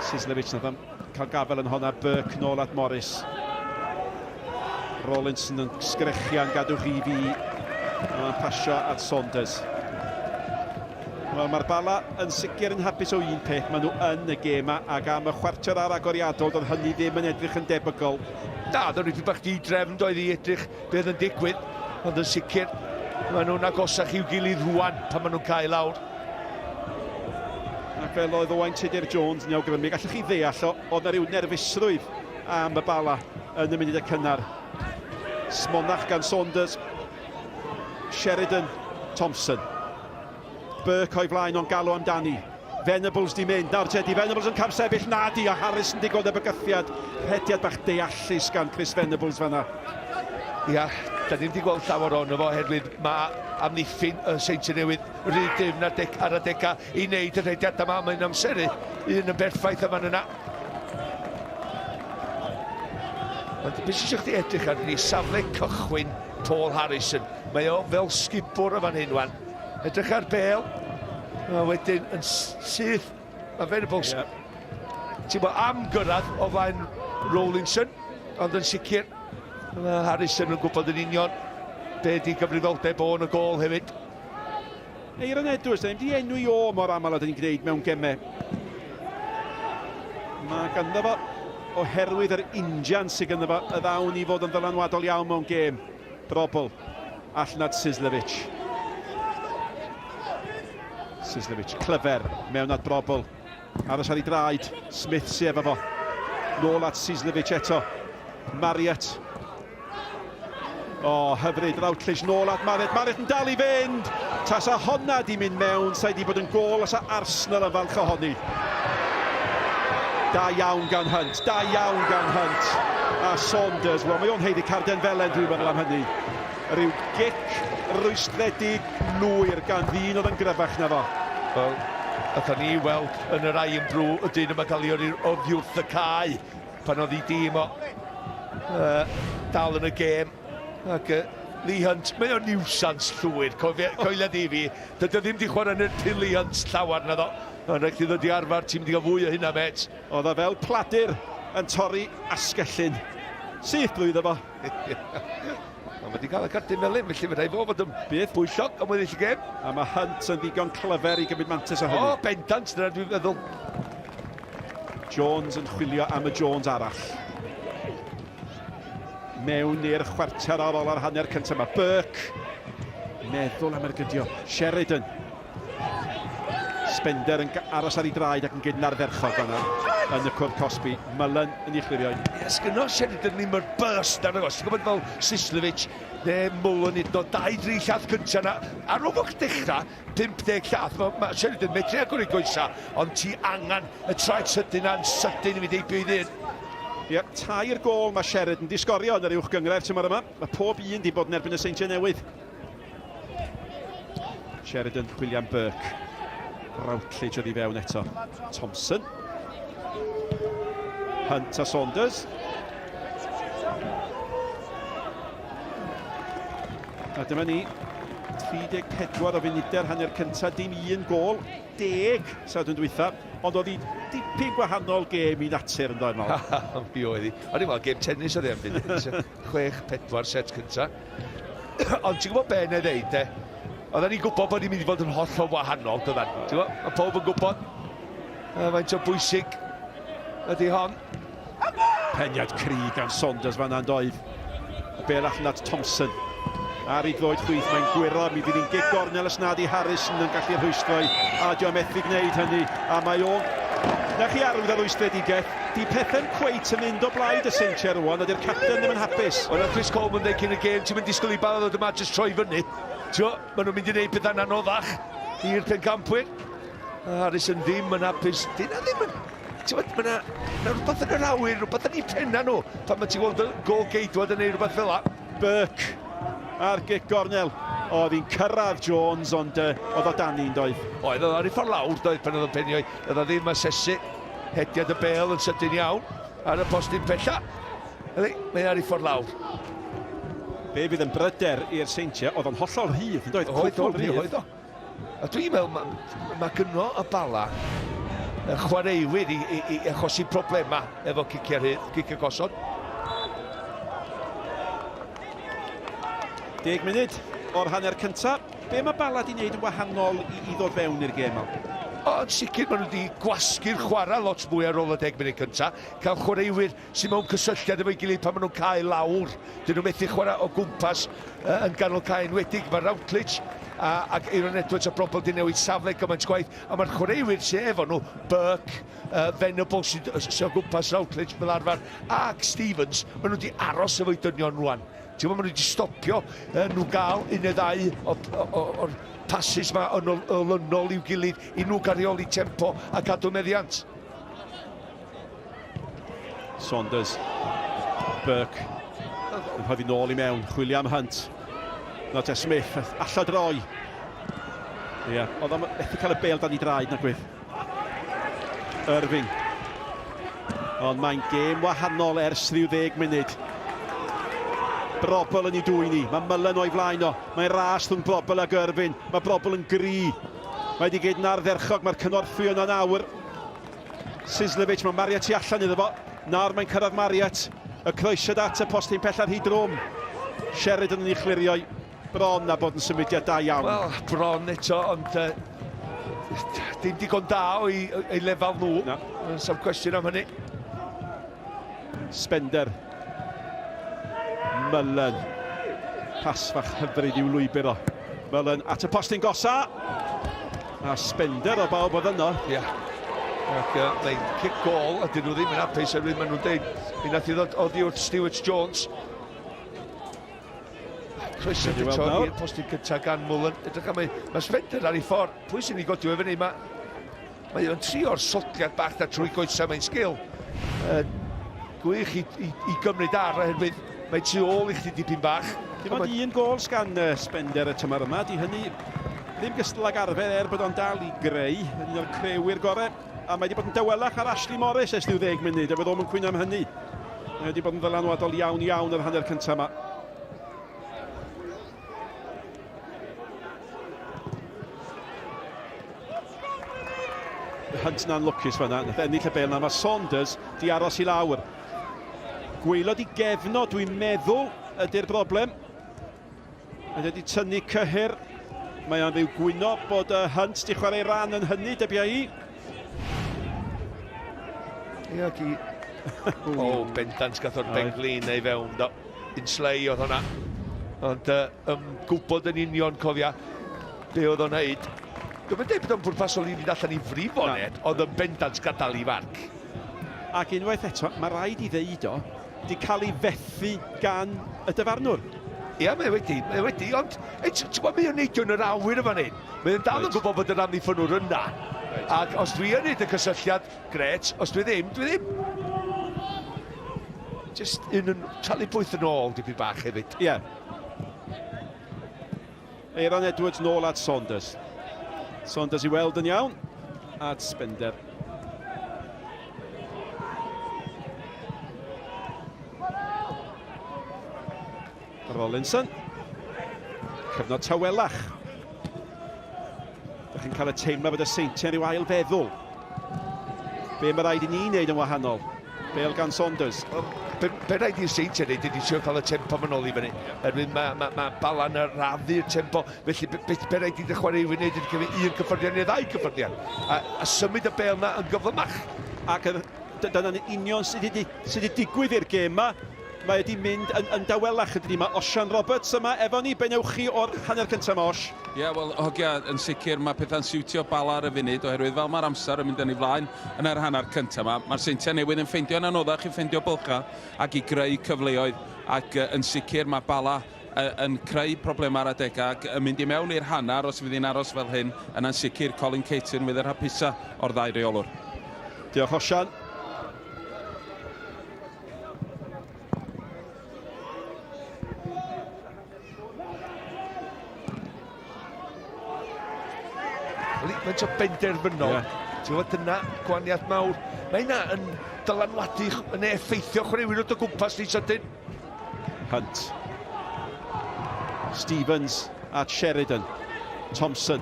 Sislevic nath am cael gafel yn honna. Burke nôl at Morris. Rollinson yn sgrechian, gadwch i fi. Mae'n pasio at Saunders. Wel, mae'r Bala yn sicr yn hapus o un peth, maen nhw yn y gêm yma, ac am y chwarter ar agoriadol, doedd hynny ddim yn edrych yn debygol.
Na, doedd nhw bach di-drefn doedd i edrych beth yn digwydd, ond yn sicr, maen nhw'n agosach i'w gilydd rwan pan maen nhw'n cael lawr.
Ac fel oedd Owain Tudur Jones yn awgrymu, gallwch chi ddeall o, oedd na ryw nerfusrwydd am y Bala yn y munudau cynnar. Smonach gan Saunders, Sheridan Thompson. Burke o'i flaen o'n galw amdani. Venables di mynd. Nawr Teddy Venables yn camsefyll. Na di, a Harris yn digon y bygythiad. Rhediad bach deallus gan Chris Venables fanna.
Ia, da ni wedi gweld llawer ohono fo oherwydd mae amddiffyn y Seintiau Newydd rhy dyfn ar, dec, ar adegau i wneud y rhediadau yma. Mae'n amseru un yn berffaith yma yna. Ond beth sy'n eisiau chdi edrych ar ni safle cychwyn Paul Harrison. Mae o fel sgubwr y fan hyn wan. Edrych ar bel. A wedyn yn syth. Mae Venables. Yeah. Ti'n bod am gyrraedd o flaen Rowlinson. Ond yn sicr, mae Harrison yn gwybod yn union be di gyfrifoldeb o yn y gôl hefyd.
Eiron Edwards, da ni'n di enwi o mor aml a da ni'n gwneud mewn gemau. Mae ganddo fo, oherwydd yr injan sydd ganddo fo, y ddawn i fod yn ddylanwadol iawn mewn gêm. Drobl, allan at Sislevic. Sislevic, clyfer, mewn at Drobl. Aros ar ei draed, Smith sy efo fo. Nôl at Sislevic eto. Marriott. O, oh, hyfryd, Routledge nôl at Marriott. Marriott yn dal i fynd! Tasa honna di mynd mewn, sa'i di bod yn gôl os a Arsenal yn falch ohoni. Da iawn gan Hunt, da iawn gan Hunt. A Saunders, wel mae o'n haeddu carden felen dwi'n meddwl am hynny. Rhyw gic rwystredig lwyr gan ddyn oedd yn gryfach na fo.
Wel, athon ni weld yn yr Iron Brew y dyn yma cael ei yrru oddi wrth y cae pan oedd ei dîm o uh, dal yn y gêm. Ac uh, Lee Hunt, mae o'n niwsans llwyr, coelia di fi. Dydy o ddim di chwarae yn erbyn Lee Hunt llawer na ddo. Mae'n rhaid i ddod i arfer, ti'n mynd i gael fwy o hynna, met.
Oedd o fel pladur yn torri asgellyn. Syth blwyddo fo.
Ond wedi cael y cardyn melyn, felly fe rhaid fo fod yn
Bydd.
bwyllog am weddill y gêm.
A mae Hunt yn ddigon clyfer i gymryd mantais o hynny.
O, bendant, dyna dwi'n meddwl.
Jones yn chwilio am y Jones arall. Mewn i'r chwarter ar ôl ar hanner cyntaf mae Burke. Meddwl am ergydio. Sheridan. Spender yn aros ar ei draed ac yn gydnardderchog fanna yn y cwrt cosbi. Mullen yn ei chlirio.
Ie, sgynno Sheridan ddim yr burst arno fo. Ti'n gwybod fel Sislevic neu Mullen hyd yn oed, 2-3 llath cyntaf yna. Ar ôl fod dechrau, 50 llath, mae ma Sheridan medru agor ei goesa, ond ti angen y traed sydyn na'n sydyn i fynd heibio i ddyn.
Ie, tair gôl mae Sheridan di sgorio yn yr uwch gynghrair tymor yma. Mae pob un di bod yn erbyn y Seintiau Newydd. Sheridan, William Burke. Routledge oedd i fewn eto. Thompson. Hunt a Saunders. A dyma ni, 34 o funudau'r hanner cyntaf, dim un gol, deg Sadwrn dwytha, ond oedd hi dipyn gwahanol gêm i natur yn dod mawr.
Mi oedd hi. O'n i'n meddwl gêm tennis oedd hi am funud. 6-4 set cynta. Ond ti'n gwybod be na i ddeud, de? Oedden ni'n gwybod bod ni'n mynd i fod yn hollol wahanol, dydan. Ti'n gwybod? Mae pawb yn gwybod faint o bwysig ydy hon.
Peniad cry gan Saunders fan'na yn doedd. Y bel allan at Thompson. Ar ei droed chwith mae'n gwyro, mi fydd hi'n gig gornel os nad i Harrison yn gallu rhwystro i. A dio methu gwneud hynny, a mae o'n... Na chi arwydd o rwystredigaeth, di pethau'n cweit yn mynd o blaid y Seintiau rwan, a di'r capten ddim yn hapus.
Wel, oedd Chris Coleman dweud cyn y gêm, ti'n mynd disgwyl i Bala ddod yma jyst troi fyny. Ti'n maen nhw'n mynd i wneud pethau'n anoddach i'r pencampwyr. Harrison ddim yn hapus. Dyna ddim yn... Ti'n mae yna ma rhywbeth yn yr awyr, rhywbeth yn eu penna nhw, pan mae ti'n gweld y gol geidwad yn neud rhywbeth fel la.
Burke ar gic gornel. Oedd hi'n cyrraedd Jones, ond uh, oedd o dani yn doedd.
Oedd, oedd ar ei ffordd lawr, doedd, pan oedd o'n penio. Oedd o ddim asesu hediad y bel yn sydyn iawn ar y postyn pella. Mae ar ei ffordd lawr.
Be fydd yn bryder i'r Seintiau, oedd o'n hollol rhydd, yn doedd?
Oedd, oedd, oedd o. A dwi'n meddwl, mae ma gynno y Bala y chwaraewyr i, i, i achosi problemau efo ciciau rhydd, ciciau gosod.
10 munud o'r hanner cyntaf. Be mae Bala di wneud yn wahanol i, i ddod fewn i'r gêm?
O, yn sicr maen nhw wedi gwasgu'r chwarae lot mwy ar ôl y 10 munud cyntaf. Cael chwaraewyr sydd mewn cysylltiad efo'i gilydd pan maen nhw'n cael lawr. Dyn nhw methu chwarae o gwmpas uh, yn ganol cae enwedig. Mae Routledge a, ac Aaron Edwards a Brobel di newid safle gymaint gwaith. A mae'r chwaraewyr sydd efo nhw, Burke, uh, Venable sydd sy o gwmpas Routledge fel arfer, ac Stevens, maen nhw wedi aros efo'i dynion rwan. Ti'n gwybod, maen nhw wedi stopio uh, nhw gael un neu ddau o'r passes ma yn olynol i'w gilydd i nhw gael rheoli tempo a cadw meddiant.
Saunders. Burke. Yn rhoi nôl i mewn. Chwilio am Hunt. Not Smith. Allad roi. Ie, yeah. oedd o'n methu cael y bel dan i draed na gwydd. Irving. Ond mae'n gêm wahanol ers rhyw ddeg munud. Brobl yn ei dwy'n i. Mae Mullen o'i flaen o. Mae'n ras rhwng Brobl ag Irving. Mae Brobl yn gry. Mae wedi gwneud yn ardderchog. Mae'r cynorthwy yna nawr. Sislevic, mae Marriott tu allan iddo fo. Nawr mae'n cyrraedd Marriott. Y croesiad at y postyn pellaf rhy drwm. Sheridan yn ei chlirio bron a bod yn symudiad da iawn.
Wel, bron eto, ond uh, dim digon da o'i, ei lefel nhw. Na. Sam cwestiwn am hynny.
Spender. Mullen. Pas fach hyfryd i'w lwybr o. Mullen at y postyn gosa. A Spender o bawb oedd yno.
Ie. Yeah. Ac uh, mae'n cic gol, a dyn nhw ddim yn hapus oherwydd maen nhw'n deud, mi nath i ddod oddi wrth Stuart Jones. Croeso eto i'r postyn cyntaf gan Mullen. Edrych am ei, mae Spender ar ei ffordd. Pwy sy'n ei godi o fyny? Mae Mae o'n trio'r sodliad bach na trwy goesau, mae'n sgil uh, gwych i, i, i gymryd ar oherwydd mae tu ôl i chdi dipyn bach.
Dim ond un gol sgan Spender y tymor yma, di hynny ddim gystal ag arfer er bod o'n dal i greu, yn un o'r crewyr gorau. A mae wedi bod yn dawelach ar Ashley Morris ers rhyw ddeg munud, a fydd o'm yn cwyno am hynny. Mae wedi bod yn ddylanwadol iawn iawn yr hanner cyntaf yma. Hunt na'n lwcus fanna, nath ennill y bel na, mae Saunders di aros i lawr. Gwaelod i gefno, dwi'n meddwl, ydy'r broblem. Mae wedi tynnu cyhyr. Mae o'n rhyw gwyno bod y Hunt di chwarae ran yn hynny, dybia i.
Ie, ac i... O, bendant gath o'r benglin neu fewn, do. Un slei oedd hwnna. Ond uh, yn gwybod yn union, cofia, be oedd o'n neud. Dwi'n mynd dweud bod o'n bwrpasol i fynd allan i frifo neb, ond yn bendant gadael i farc.
Ac unwaith eto, mae rhaid i ddeud o, di cael ei fethu gan y dyfarnwr.
Ia, mae wedi, mae wedi, ond ti'n gwybod, mae o'n neidio yn yr awyr yma fan hyn. Mae o'n dal yn gwybod bod yr amddiffynwr yna. Right. Ac os dwi yn neud y cysylltiad, gret, os dwi ddim, dwi ddim. Just un yn talu pwyth yn ôl dipyn bach hefyd.
Ie. Yeah. Aaron Edwards nôl at Saunders. Saunders i weld yn iawn. At Spender. Rollinson. Cyfnod tawelach. Dych chi'n cael y teimlad bod y Seintiau'n rhyw ail feddwl. Be mae rhaid i ni wneud yn wahanol? Bale gan Saunders.
Wel, be, be rhaid i'r Seintiau wneud ydy trio cael y tempo ma'n ôl i fyny. Erwydd mae, mae, mae Balan yn rafu'r tempo, felly be, be, be rhaid i'r chwaraewyr wneud ydy cymryd un cyffyrddiad neu ddau cyffyrddiad. A, a symud y bel na yn gyflymach.
Ac dyna'n union sydd wedi, sydd wedi digwydd i'r gêm yma. Mae wedi mynd yn, yn dawelach yn dydi. Mae Osian Roberts yma efo ni. Be newch chi o'r hanner cyntaf yma, Osh?
Ie, yeah, wel, hogia, yn sicr mae pethau'n siwtio Bala ar y funud, oherwydd fel mae'r amser yn mynd yn ei flaen yn yr hanner cyntaf yma, mae'r Seintiau Newydd yn ffeindio'n anoddach i ffeindio bylchau ac i greu cyfleoedd, ac yn sicr mae Bala yn creu problemau ar adegau ac yn mynd i mewn i'r hanner, os fydd hi'n aros fel hyn, yna'n sicr Colin Caton fydd yr hapusa o'r ddau reolwr.
Diolch, Osian.
Faint o benderfynol. Yeah. Ti'n gwybod, dyna gwaniaeth mawr. Mae hynna yn dylanwadu, yn effeithio chwaraewyr o dy gwmpas di sydyn.
Hunt. Stevens at Sheridan. Thompson.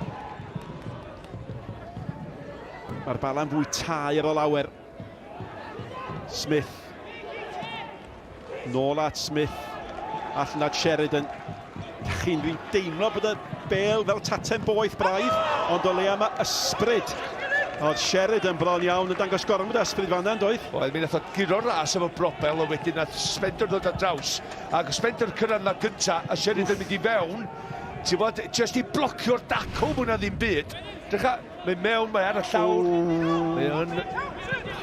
Mae'r bala'n fwy taer o lawer. Smith. Nôl at Smith. Allan at Sheridan. Chi'n rhyw deimlo bod y bel fel taten boeth braidd, ond o leia mae ysbryd. Oedd Sheridan bron iawn yn dangos gormod o ysbryd fanna, yn doedd?
Oedd, mi nath o guro'r ras efo brobel, ond wedyn nath Spender ddod ar draws. Ac Spender cyrraedd na gynta, a Sheridan mynd i fewn. Ti'n bod, jyst i blocio'r dacw mwy na ddim byd. Drycha, Mynd mewn, mae ar y llawr. Mae o'n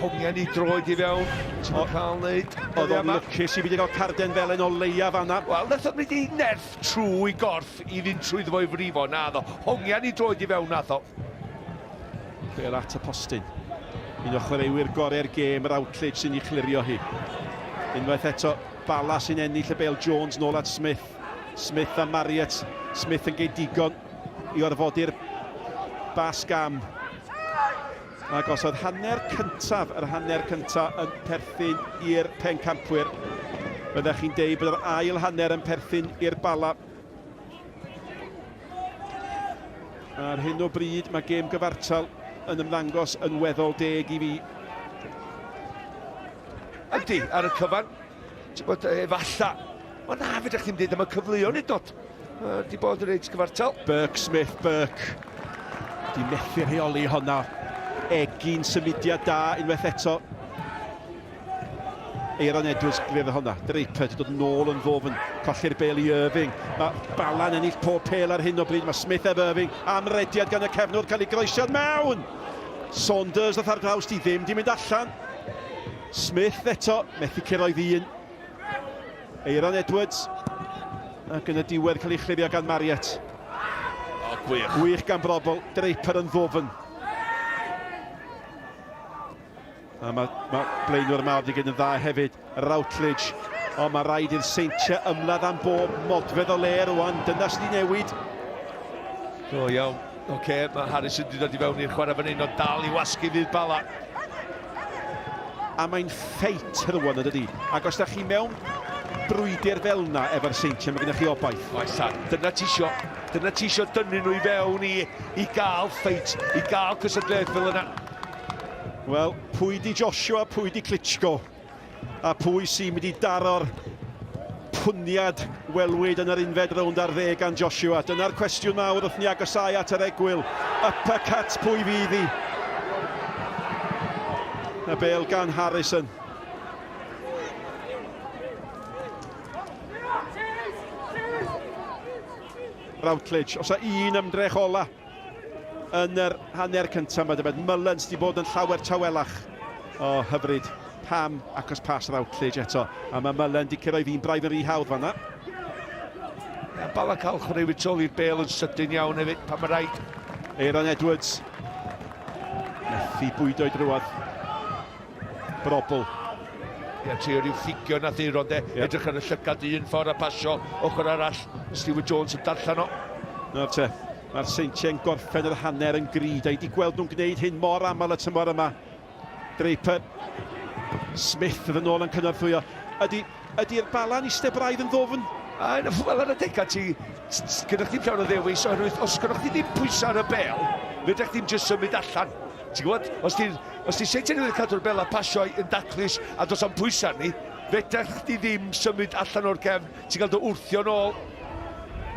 hongian i droed i fewn. Ti'n oh. cael wneud.
Oedd o'n lwcus i fi wedi cael carden felen o leia fanna.
Wel, nath o'n mynd i nerth trwy gorff i fynd trwyddo fo i frifo. Na ddo. Hongian i droed i fewn nath o.
Bel at y postyn. Un o chwaraewyr gorau'r gêm, Routledge, sy'n ei chlirio hi. Unwaith eto, Bala sy'n ennill y bel Jones nôl at Smith. Smith a Marriott. Smith yn geid digon i orfodi'r bas gam. Ac os oedd hanner cyntaf, yr hanner cyntaf yn perthyn i'r pencampwyr, byddech chi'n deud bod yr ail hanner yn perthyn i'r Bala. Ar hyn o bryd mae gêm gyfartal yn ymddangos yn weddol deg i fi.
Ydy, ar y cyfan, ti'n bod, efalla. Ond na, fedrwch chi'm dweud am y cyfleoedd hyd nod. Di bod yn reit gyfartal.
Burke, Smith, Burke. Di methu rheoli honna. Egin symudiad da unwaith eto. Aaron Edwards glydd honna. Draper di dod nôl yn ddofn. Colli'r bel i Irving. Mae Balan ennill pob pel ar hyn o bryd. Mae Smith ef Irving. Amrediad gan y cefnwr cael ei groesiad mewn. Saunders ddoth ar draws di ddim di mynd allan. Smith eto, methu cyrraedd un. Eiron Edwards, ac yn y diwedd cael ei chlirio gan Marriott.
O, gwych.
Gwych gan Brobl, Draper yn ddwfn. A mae, mae blaenwr mawr wedi gwneud yn dda hefyd, Routledge. Ond mae rhaid i'r Seintiau ymladd am bob modfedd o le rwan. Dyna sydd wedi newid.
O, iawn. Oce, okay, mae Harrison wedi dod i fewn i'r chwarae fan hyn, ond dal i wasgu fydd Bala.
A mae'n ffeit rwan yn dydi? Ac os da chi mewn brwydr fel yna efo'r Seintiau, mae gennych chi obaith.
Oes tad, dyna ti isio, dyna ti isio dynnu nhw i fewn i, i gael ffeit, i gael cystadleuaeth fel yna.
Wel, pwy di Joshua, pwy di Klitschko? A pwy sy'n mynd i daro'r pwniad welwyd yn yr unfed rownd ar ddeg gan Joshua? Dyna'r cwestiwn mawr wrth ni agosáu at yr egwyl. Uppercut pwy fydd hi? Y bel gan Harrison. Routledge, os a un ymdrech ola yn yr hanner cyntaf yma, dybed Mullins wedi bod yn llawer tawelach. O, hyfryd. Pam acos pas Routledge eto. A mae Mullen di cyrraedd un braidd yn rhy hawdd fanna.
Ia, Bala cael chwaraewyr tu ôl i'r bel yn sydyn iawn hefyd, pan mae rhaid.
Aaron Edwards. Methu bwydo i drwodd. Brobl.
Ia, trio rhyw ffugio nath Euron de. Yeah. Edrych ar y llygad un ffordd a pasio ochr arall. Stuart Jones yn darllen o.
Nawr te, mae'r Seintiau'n gorffen yr hanner yn gry. Da i wedi gweld nhw'n gwneud hyn mor aml y tymor yma. Draper. Smith yn ôl yn cynorthwyo. Ydy, ydy'r balan eistedd braidd yn ddofn?
A wel ar adegau ti, gyda chdi'm llawer o ddewis oherwydd os gyda chdi ddim pwysau ar y bel, fedra chdi'm jyst symud allan. Ti'n gwybod? Os ti'n os ti Seintiau Newydd cadw'r bel a pasio yn daclus a does am pwysau arni, fedra chdi ddim symud allan o'r cefn, ti'n cael dy wrthio nôl.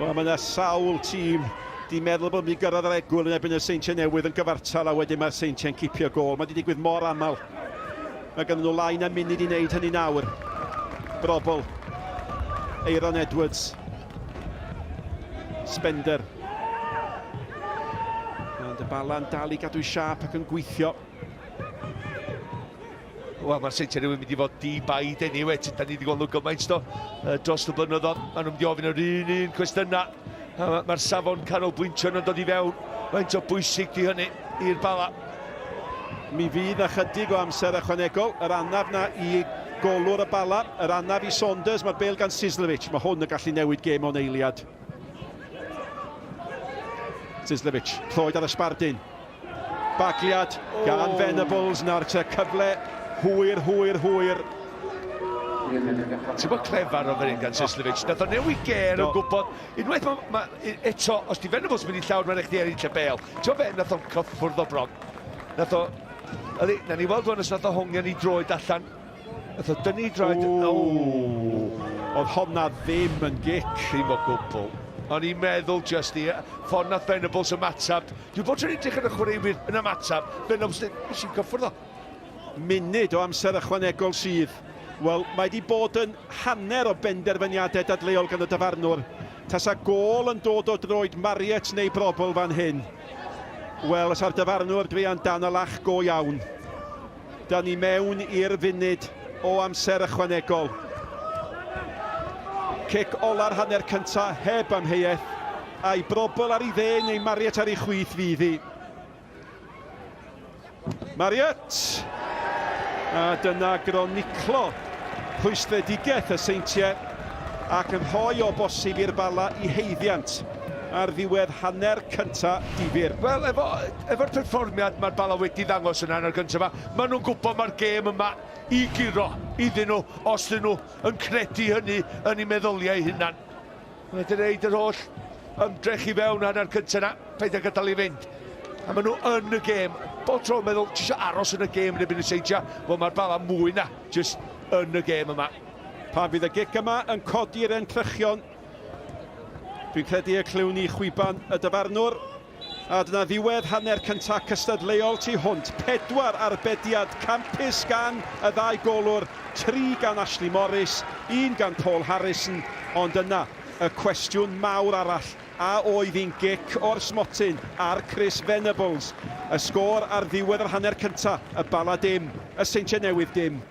Wel, mae yna sawl tîm di meddwl bod mynd i gyrraedd yr egwyl yn erbyn y Seintiau Newydd yn gyfartal a wedyn mae'r Seintiau'n cipio gôl. Mae wedi digwydd mor aml. Mae ganddyn nhw lai na munud i wneud hynny nawr. Brobl. Aeron Edwards. Spender. Ond y Bala'n dal i gadw'i siâp ac yn gweithio.
Wel, mae'r Seintiau Newydd mynd i fod di-baid anyway. Da ni wedi gweld nhw gymaint do, dros y blynyddoedd. Maen nhw'n mynd i ofyn yr un un cwestiynau. Mae'r safon canolbwyntio yn dod i fewn. Faint o bwysig di hynny i'r Bala.
Mi fydd ychydig o amser ychwanegol. Yr anaf na i golwr y Bala, yr anaf i Saunders. Mae'r bêl gan Sislevic. Mae hwn yn gallu newid gêm o'n eiliad. Sislevic, troed ar y sbardun. Bagliad gan oh. Venables nawr te cyfle hwyr, hwyr, hwyr.
Ti'n bod clefar o fan hyn gan Sislevic. Nath o newid ger yn gwybod. Unwaith ma, ma, eto, os di Venables mynd i llawr, mae'n eich di ennill y bel. Ti'n bod be, nath o'n cyffwrdd o bron. Nath o... Ydy, na ni weld rwan os nath o hongian i droed allan. Nath o dynnu droed... O!
Oedd honna ddim yn gic.
Ddim o gwbl. O'n i'n meddwl just i ffordd nath Venables ymatab. Dwi'n bod tro'n edrych ar y chwaraewyr yn ymatab. Venables, nes i'n cyffwrdd o.
Munud o amser ychwanegol sydd. Wel, mae wedi bod yn hanner o benderfyniadau dadleuol gan y dyfarnwr. Tasa gôl yn dod o droed Marriott neu Brobl fan hyn. Wel, os ar dyfarnwr druan dan y lach go iawn. Da ni mewn i'r funud o amser ychwanegol. Cic ola'r hanner cynta heb amheuaeth. A'i Brobl ar ei dde neu Marriott ar ei chwith fydd hi. Marriott! A dyna groniclo rhwystredigaeth y Seintiau ac yn rhoi o bosib i'r Bala i haeddiant ar ddiwedd hanner cynta difyr.
Wel, efo, efo'r perfformiad mae'r Bala wedi ddangos yn hanner gyntaf yma, maen nhw'n gwybod mae'r gêm yma i guro iddyn nhw, os dyn nhw yn credu hynny yn eu meddyliau hunan. Mae wedi gwneud yr holl ymdrech i fewn hanner cyntaf yna, paid â gadael i fynd. A maen nhw yn y gêm. Bob tro yn meddwl, ti eisiau aros yn y gêm yn erbyn y Seintiau? Wel, mae'r Bala mwy na, jyst yn y gêm yma.
Pan fydd y gic yma yn codi'r entrychion, dwi'n credu y clywn ni chwiban y dyfarnwr. A dyna ddiwedd hanner cyntaf cystadleuol tu hwnt. 4 arbediad campus gan y ddau golwr, 3 gan Ashley Morris, 1 gan Paul Harrison, ond yna y cwestiwn mawr arall, a oedd hi'n gic o'r smotyn ar Chris Venables? Y sgôr ar ddiwedd yr hanner cyntaf, y Bala dim, y Seintiau Newydd dim.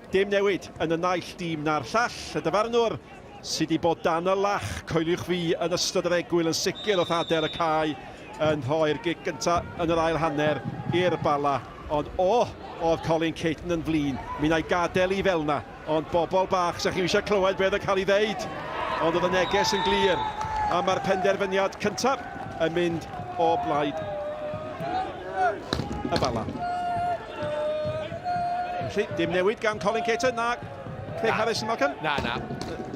Dim newid yn y naill dîm na'r llall. Y dyfarnwr sydd wedi bod dan y lach, coeliwch fi, yn ystod yr egwyl yn sicr wrth adael y cae yn rhoi'r gic gyntaf yn yr ail hanner i'r Bala. Ond o, oedd Colin Caton yn flin. Mi wna i gadael i fel 'na. Ond bobl bach, 'sa chi'm eisiau clywed beth oedd yn cael ei ddeud. Ond oedd y neges yn glir. A mae'r penderfyniad cyntaf yn mynd o blaid y Bala. Felly, dim newid gan Colin Cater, na Craig Harris yn Malcolm?
Na, na.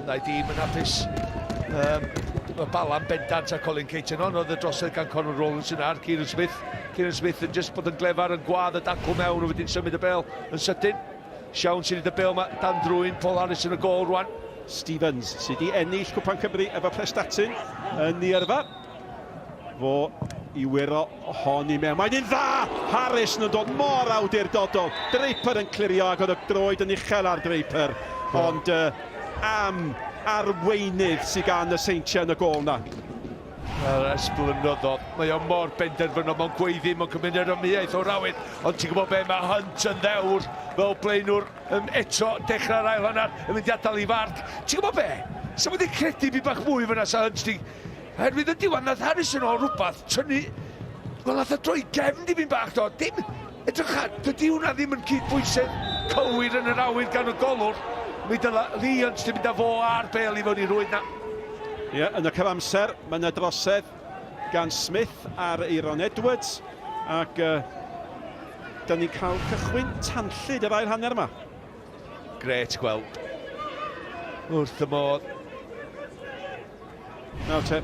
Ddau dîm yn hapus. Um, mae Bala'n bendant a Colin Cater on, oedd y drosedd gan Conor Rowlandson ar Kieran Smith. Kieran Smith yn just bod yn glefar yn gwadd y dacw mewn a wedyn symud y bel yn sydyn. Siawns i wneud y bel ma dan drwyn Paul Harris yn y gol rwan.
Stevens sydd wedi ennill Cwpan Cymru efo Prestatyn yn ei yrfa. Fo i wyro hon i mewn. Mae'n un dda! Harris yn dod mor awdurdodol. Draper yn clirio ac oedd y droed yn uchel ar Draper. Ond uh, am arweinydd sydd gan y Seintiau yn y gôl na.
Yr ers blynyddoedd, mae o mor benderfynol, mae'n gweiddi, mae'n cymryd yr ymheuaeth o'r awyr, ond ti'n gwybod be, mae Hunt yn ddewr fel blaenwr um, eto dechrau'r ail hanner, yn mynd i adael i farc. Ti'n gwybod be? Sa wedi credu fi bach mwy fyna sa Hunt di... Herwydd y diwedd, nath Harrison o rhywbeth tynnu... Wel, nath o droi gefn dipyn bach, do. Dim... Edrych ar, dydy hwnna ddim yn cydbwysedd cywir yn yr awyr gan y golwr. Mi dyla Lee Hunt di mynd â fo a'r bel i fewn i rwyd na.
Ie, yeah, yn y cyfamser, mae yna drosedd gan Smith ar Aeron Edwards, ac uh, da ni'n cael cychwyn tanllyd yr ail hanner yma.
Gret gweld. Wrth y modd.
Nawr te,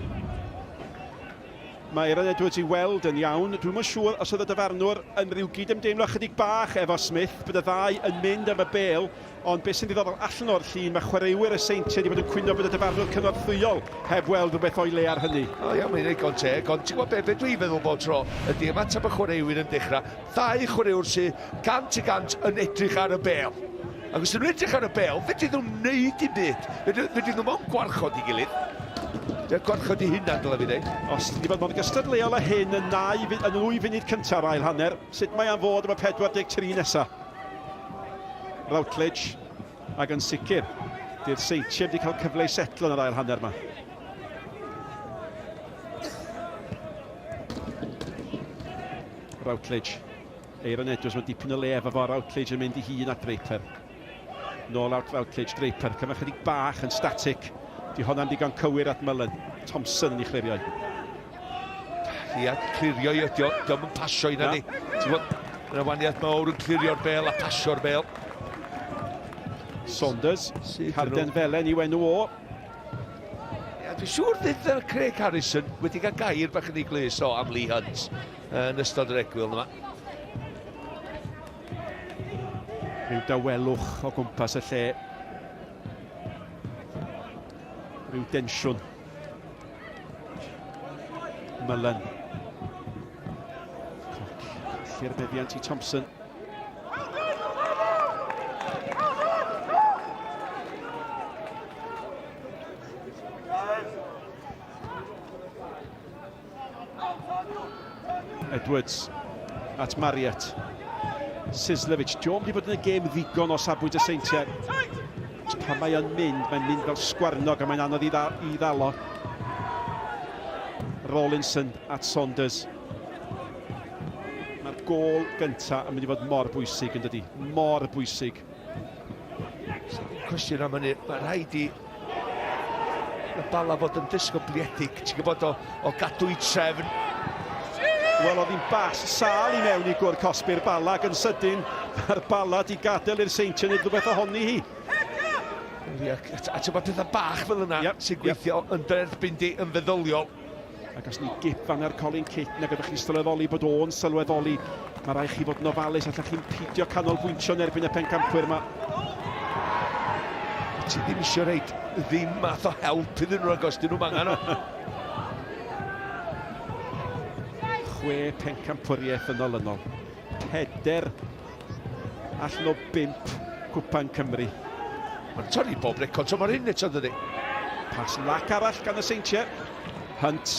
Mae Aaron Edwards i weld yn iawn. Dwi'm yn siŵr os oedd y dyfarnwr yn rhyw gydymdeimlo chydig bach efo Smith, bod y ddau yn mynd am y bêl, ond beth sy'n ddiddorol allan o'r llun, mae chwaraewyr y Seintiau wedi bod yn cwyno bod y dyfarnwr cynorthwyol heb weld rhywbeth o'i le ar hynny.
O iawn, mae'n ddigon teg, ond ti'n gwybod be, be dwi'n feddwl bob tro ydy ymateb y chwaraewyr yn dechrau, ddau chwaraewr sydd 100% yn edrych ar y bêl. Ac os ydyn nhw'n edrych ar y bêl, fedryn nhw'n wneud dim byd. Fedryn nhw mond gwarchod ei gilydd. Dwi'n gwarchod ei hunan, dylai fi ddeud.
Os wedi bod mor gystadleuol â hyn yn, nau, yn ddwy funud cyntaf ail hanner, sut mae am fod am y 43 nesaf? Routledge, ac yn sicr, di'r Seintiau wedi cael cyfle i setlo yn yr ail hanner yma. Routledge. Aaron Edwards, mae dipyn o le efo fo, Routledge yn mynd i hun at Draper. Nôl out Routledge, Draper, cyfnod chydig bach yn static. Di honna'n digon cywir at Mullen. Thompson yn ei chlirio.
Ia, clirio i ydi o, diolch yn pasio i na ni. Ti'n gwybod, yna waniaeth mawr yn clirio'r bel a pasio'r bel.
Saunders, carden felen i'w enw o.
Ia, dwi'n siŵr fydd Craig Harrison wedi cael gair bach yn ei glus o am Lee Hunt yn ystod yr egwyl yma.
Rhyw dawelwch o gwmpas y lle. Rhyw densiwn. Mullen. Colli'r meddiant i Thompson. Edwards at Marriott. Sislevic, diolch wedi bod yn y gêm ddigon o safbwynt y Seintiau. Pan mae o'n mynd, mae'n mynd fel sgwarnog a mae'n anodd i, dda, i ddalo. Rawlinson at Saunders. Mae'r gôl gyntaf yn mynd i fod mor bwysig yn dydi? Mor bwysig.
Cwestiwn am hynny, mae rhaid i y Bala fod yn ddisgybliedig, ti'n gwybod, o, o gadw i trefn.
Wel, oedd hi'n bas sal i mewn i gwr cosbi'r Bala, ac yn sydyn, mae'r Bala di gadael i'r Seintiau wneud rhywbeth ohoni hi.
Ia, a ti'n gwybod pethau bach fel yna yep, sy'n gweithio yep. yn dy erbyn di yn feddyliol.
Ac os ni gip fan ar Colin Caton ac ydych chi'n sylweddoli bod o'n sylweddoli, mae rhaid chi fod yn ofalus, allech chi'n pidio canolbwyntio yn erbyn y pencampwyr yma.
Ti ddim eisiau rhaid ddim math o help iddyn nhw agos dyn nhw'n angen o.
Chwe pencampwriaeth yn olynol. Peder allan o bump Cwpan Cymru.
Mae'n torri bob record tymor hyn eto, dydy?
Pas lac arall gan y Seintiau. Hunt.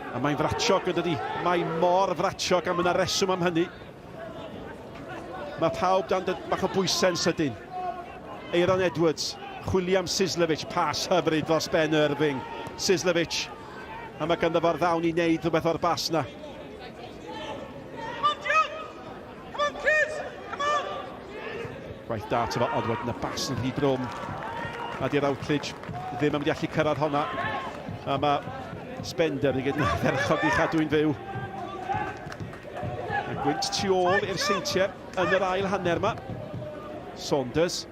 A mae'n fratiog yn dydy. Mae mor fratiog a mae yna reswm am hynny. Mae pawb dan bach o bwysau'n sydyn. Aeron Edwards, chwilio am Sislevic, pas hyfryd dros ben Irving. Sislevic, a mae ganddo fo'r ddawn i wneud rhywbeth o'r bas na. Gwaith da to fo, ond wedyn y bas yn rhy drwm. A di Routledge ddim yn mynd i allu cyrraedd honna. A mae Spender yn gyda'n ardderchog i chadw'n fyw. A gwynt tu ôl i'r Seintiau yn yr ail hanner yma. Saunders.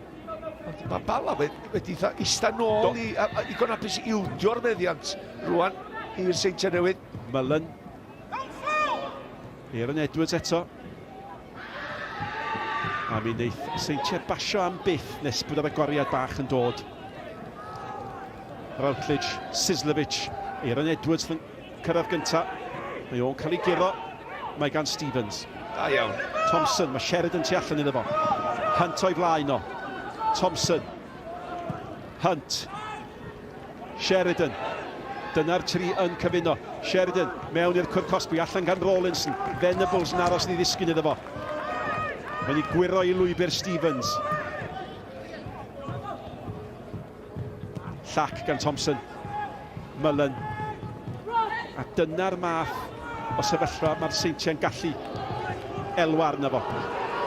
Ond mae Bala wedi eistedd nôl i, a, a, i hapus i ildio'r meddiant rwan i'r Seintiau Newydd.
Mullen. Aaron Edwards eto. A mi wneith Seintiau basio am byth nes bod yr agoriad bach yn dod. Routledge, Sislevic, Aaron Edwards yn cyrraedd gynta. Mae o'n cael ei guro. Mae gan Stevens.
Da iawn.
Thompson, mae Sheridan tu allan iddo fo. Hunt o'i flaen o. Thompson. Hunt. Sheridan. Dyna'r tri yn cyfuno. Sheridan mewn i'r cwrt cosbi, allan gan Rawlinson. Venables yn aros i ddisgyn iddo fo. Mae'n ei gwyro i lwybr Stevens. Llac gan Thompson. Mullen. A dyna'r math o sefyllfa mae'r Seintiau'n gallu elwa arno fo.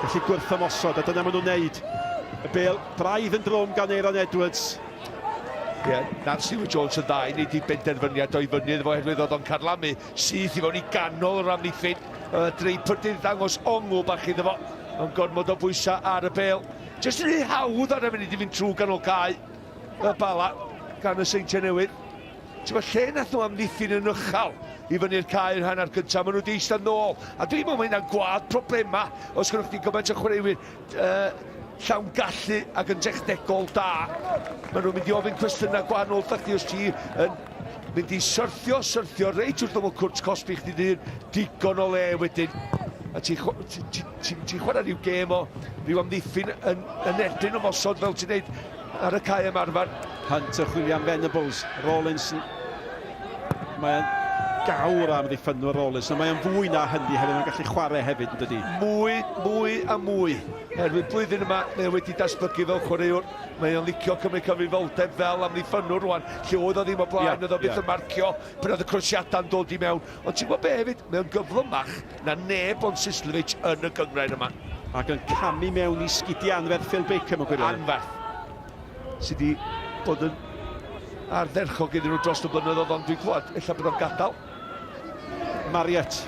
Gallu gwrthymosod, a dyna maen nhw'n neud. Y bel braidd yn drwm gan Aeron Edwards.
Ie, yeah, nath Stuart Jones yn dda i wneud i benderfyniad o'i fyny iddo fo oherwydd oedd o'n carlamu syth i fewn i ganol yr amddiffyn. Uh, Draper di ddangos ongl bach iddo fo, ond gormod o bwysau ar y bel. Jyst yn rhy hawdd ar y funud i fynd trwy ganol cae y Bala gan y Seintiau Newydd. Ti'n gwybod lle nath nhw amddiffyn yn uchel i fyny'r cae yn hanner cyntaf, maen nhw wedi eistedd nôl. A dwi'n meddwl mae hynna'n gwad problemau os gynnwch chi gymaint o chwaraewyr uh, llawn gallu ac yn technegol da. Maen nhw'n mynd i ofyn cwestiynau gwahanol wrth chdi os ti yn mynd i syrthio, syrthio reit wrth ymyl cwrt cosbi chdi ddyn, digon o le wedyn. A ti'n ti, ti, ti, ti chwarae rhyw gêm o rhyw amddiffyn yn, yn erbyn ymosod fel ti'n neud ar y cae ymarfer.
Hunt yn chwilio am Venables, Rawlinson. Mae'n gawr am ddiffynwr Rawlinson, mae'n fwy na hynny hefyd, mae'n gallu chwarae hefyd yn dydy.
Mwy, mwy a mwy. Herwydd blwyddyn yma, mae o wedi datblygu fel chwaraewr. Mae o'n licio cymryd cyfrifoldeb fel amddiffynnwr rwan, lle oedd o ddim o blaen, yeah, oedd o byth yeah. yn marcio pan oedd y croesiadau'n dod i mewn. Ond ti'n gwybod be hefyd, mae o'n gyflymach na neb ond Sislevic yn y gynghrair yma.
Ac yn camu mewn i sgidiau anferth Phil Baker mewn gwirionedd.
Anferth. Sydd wedi bod yn ardderchog iddyn nhw dros y blynyddoedd, ond dwi'n clywed, ella bod o'n gadael.
Marriott.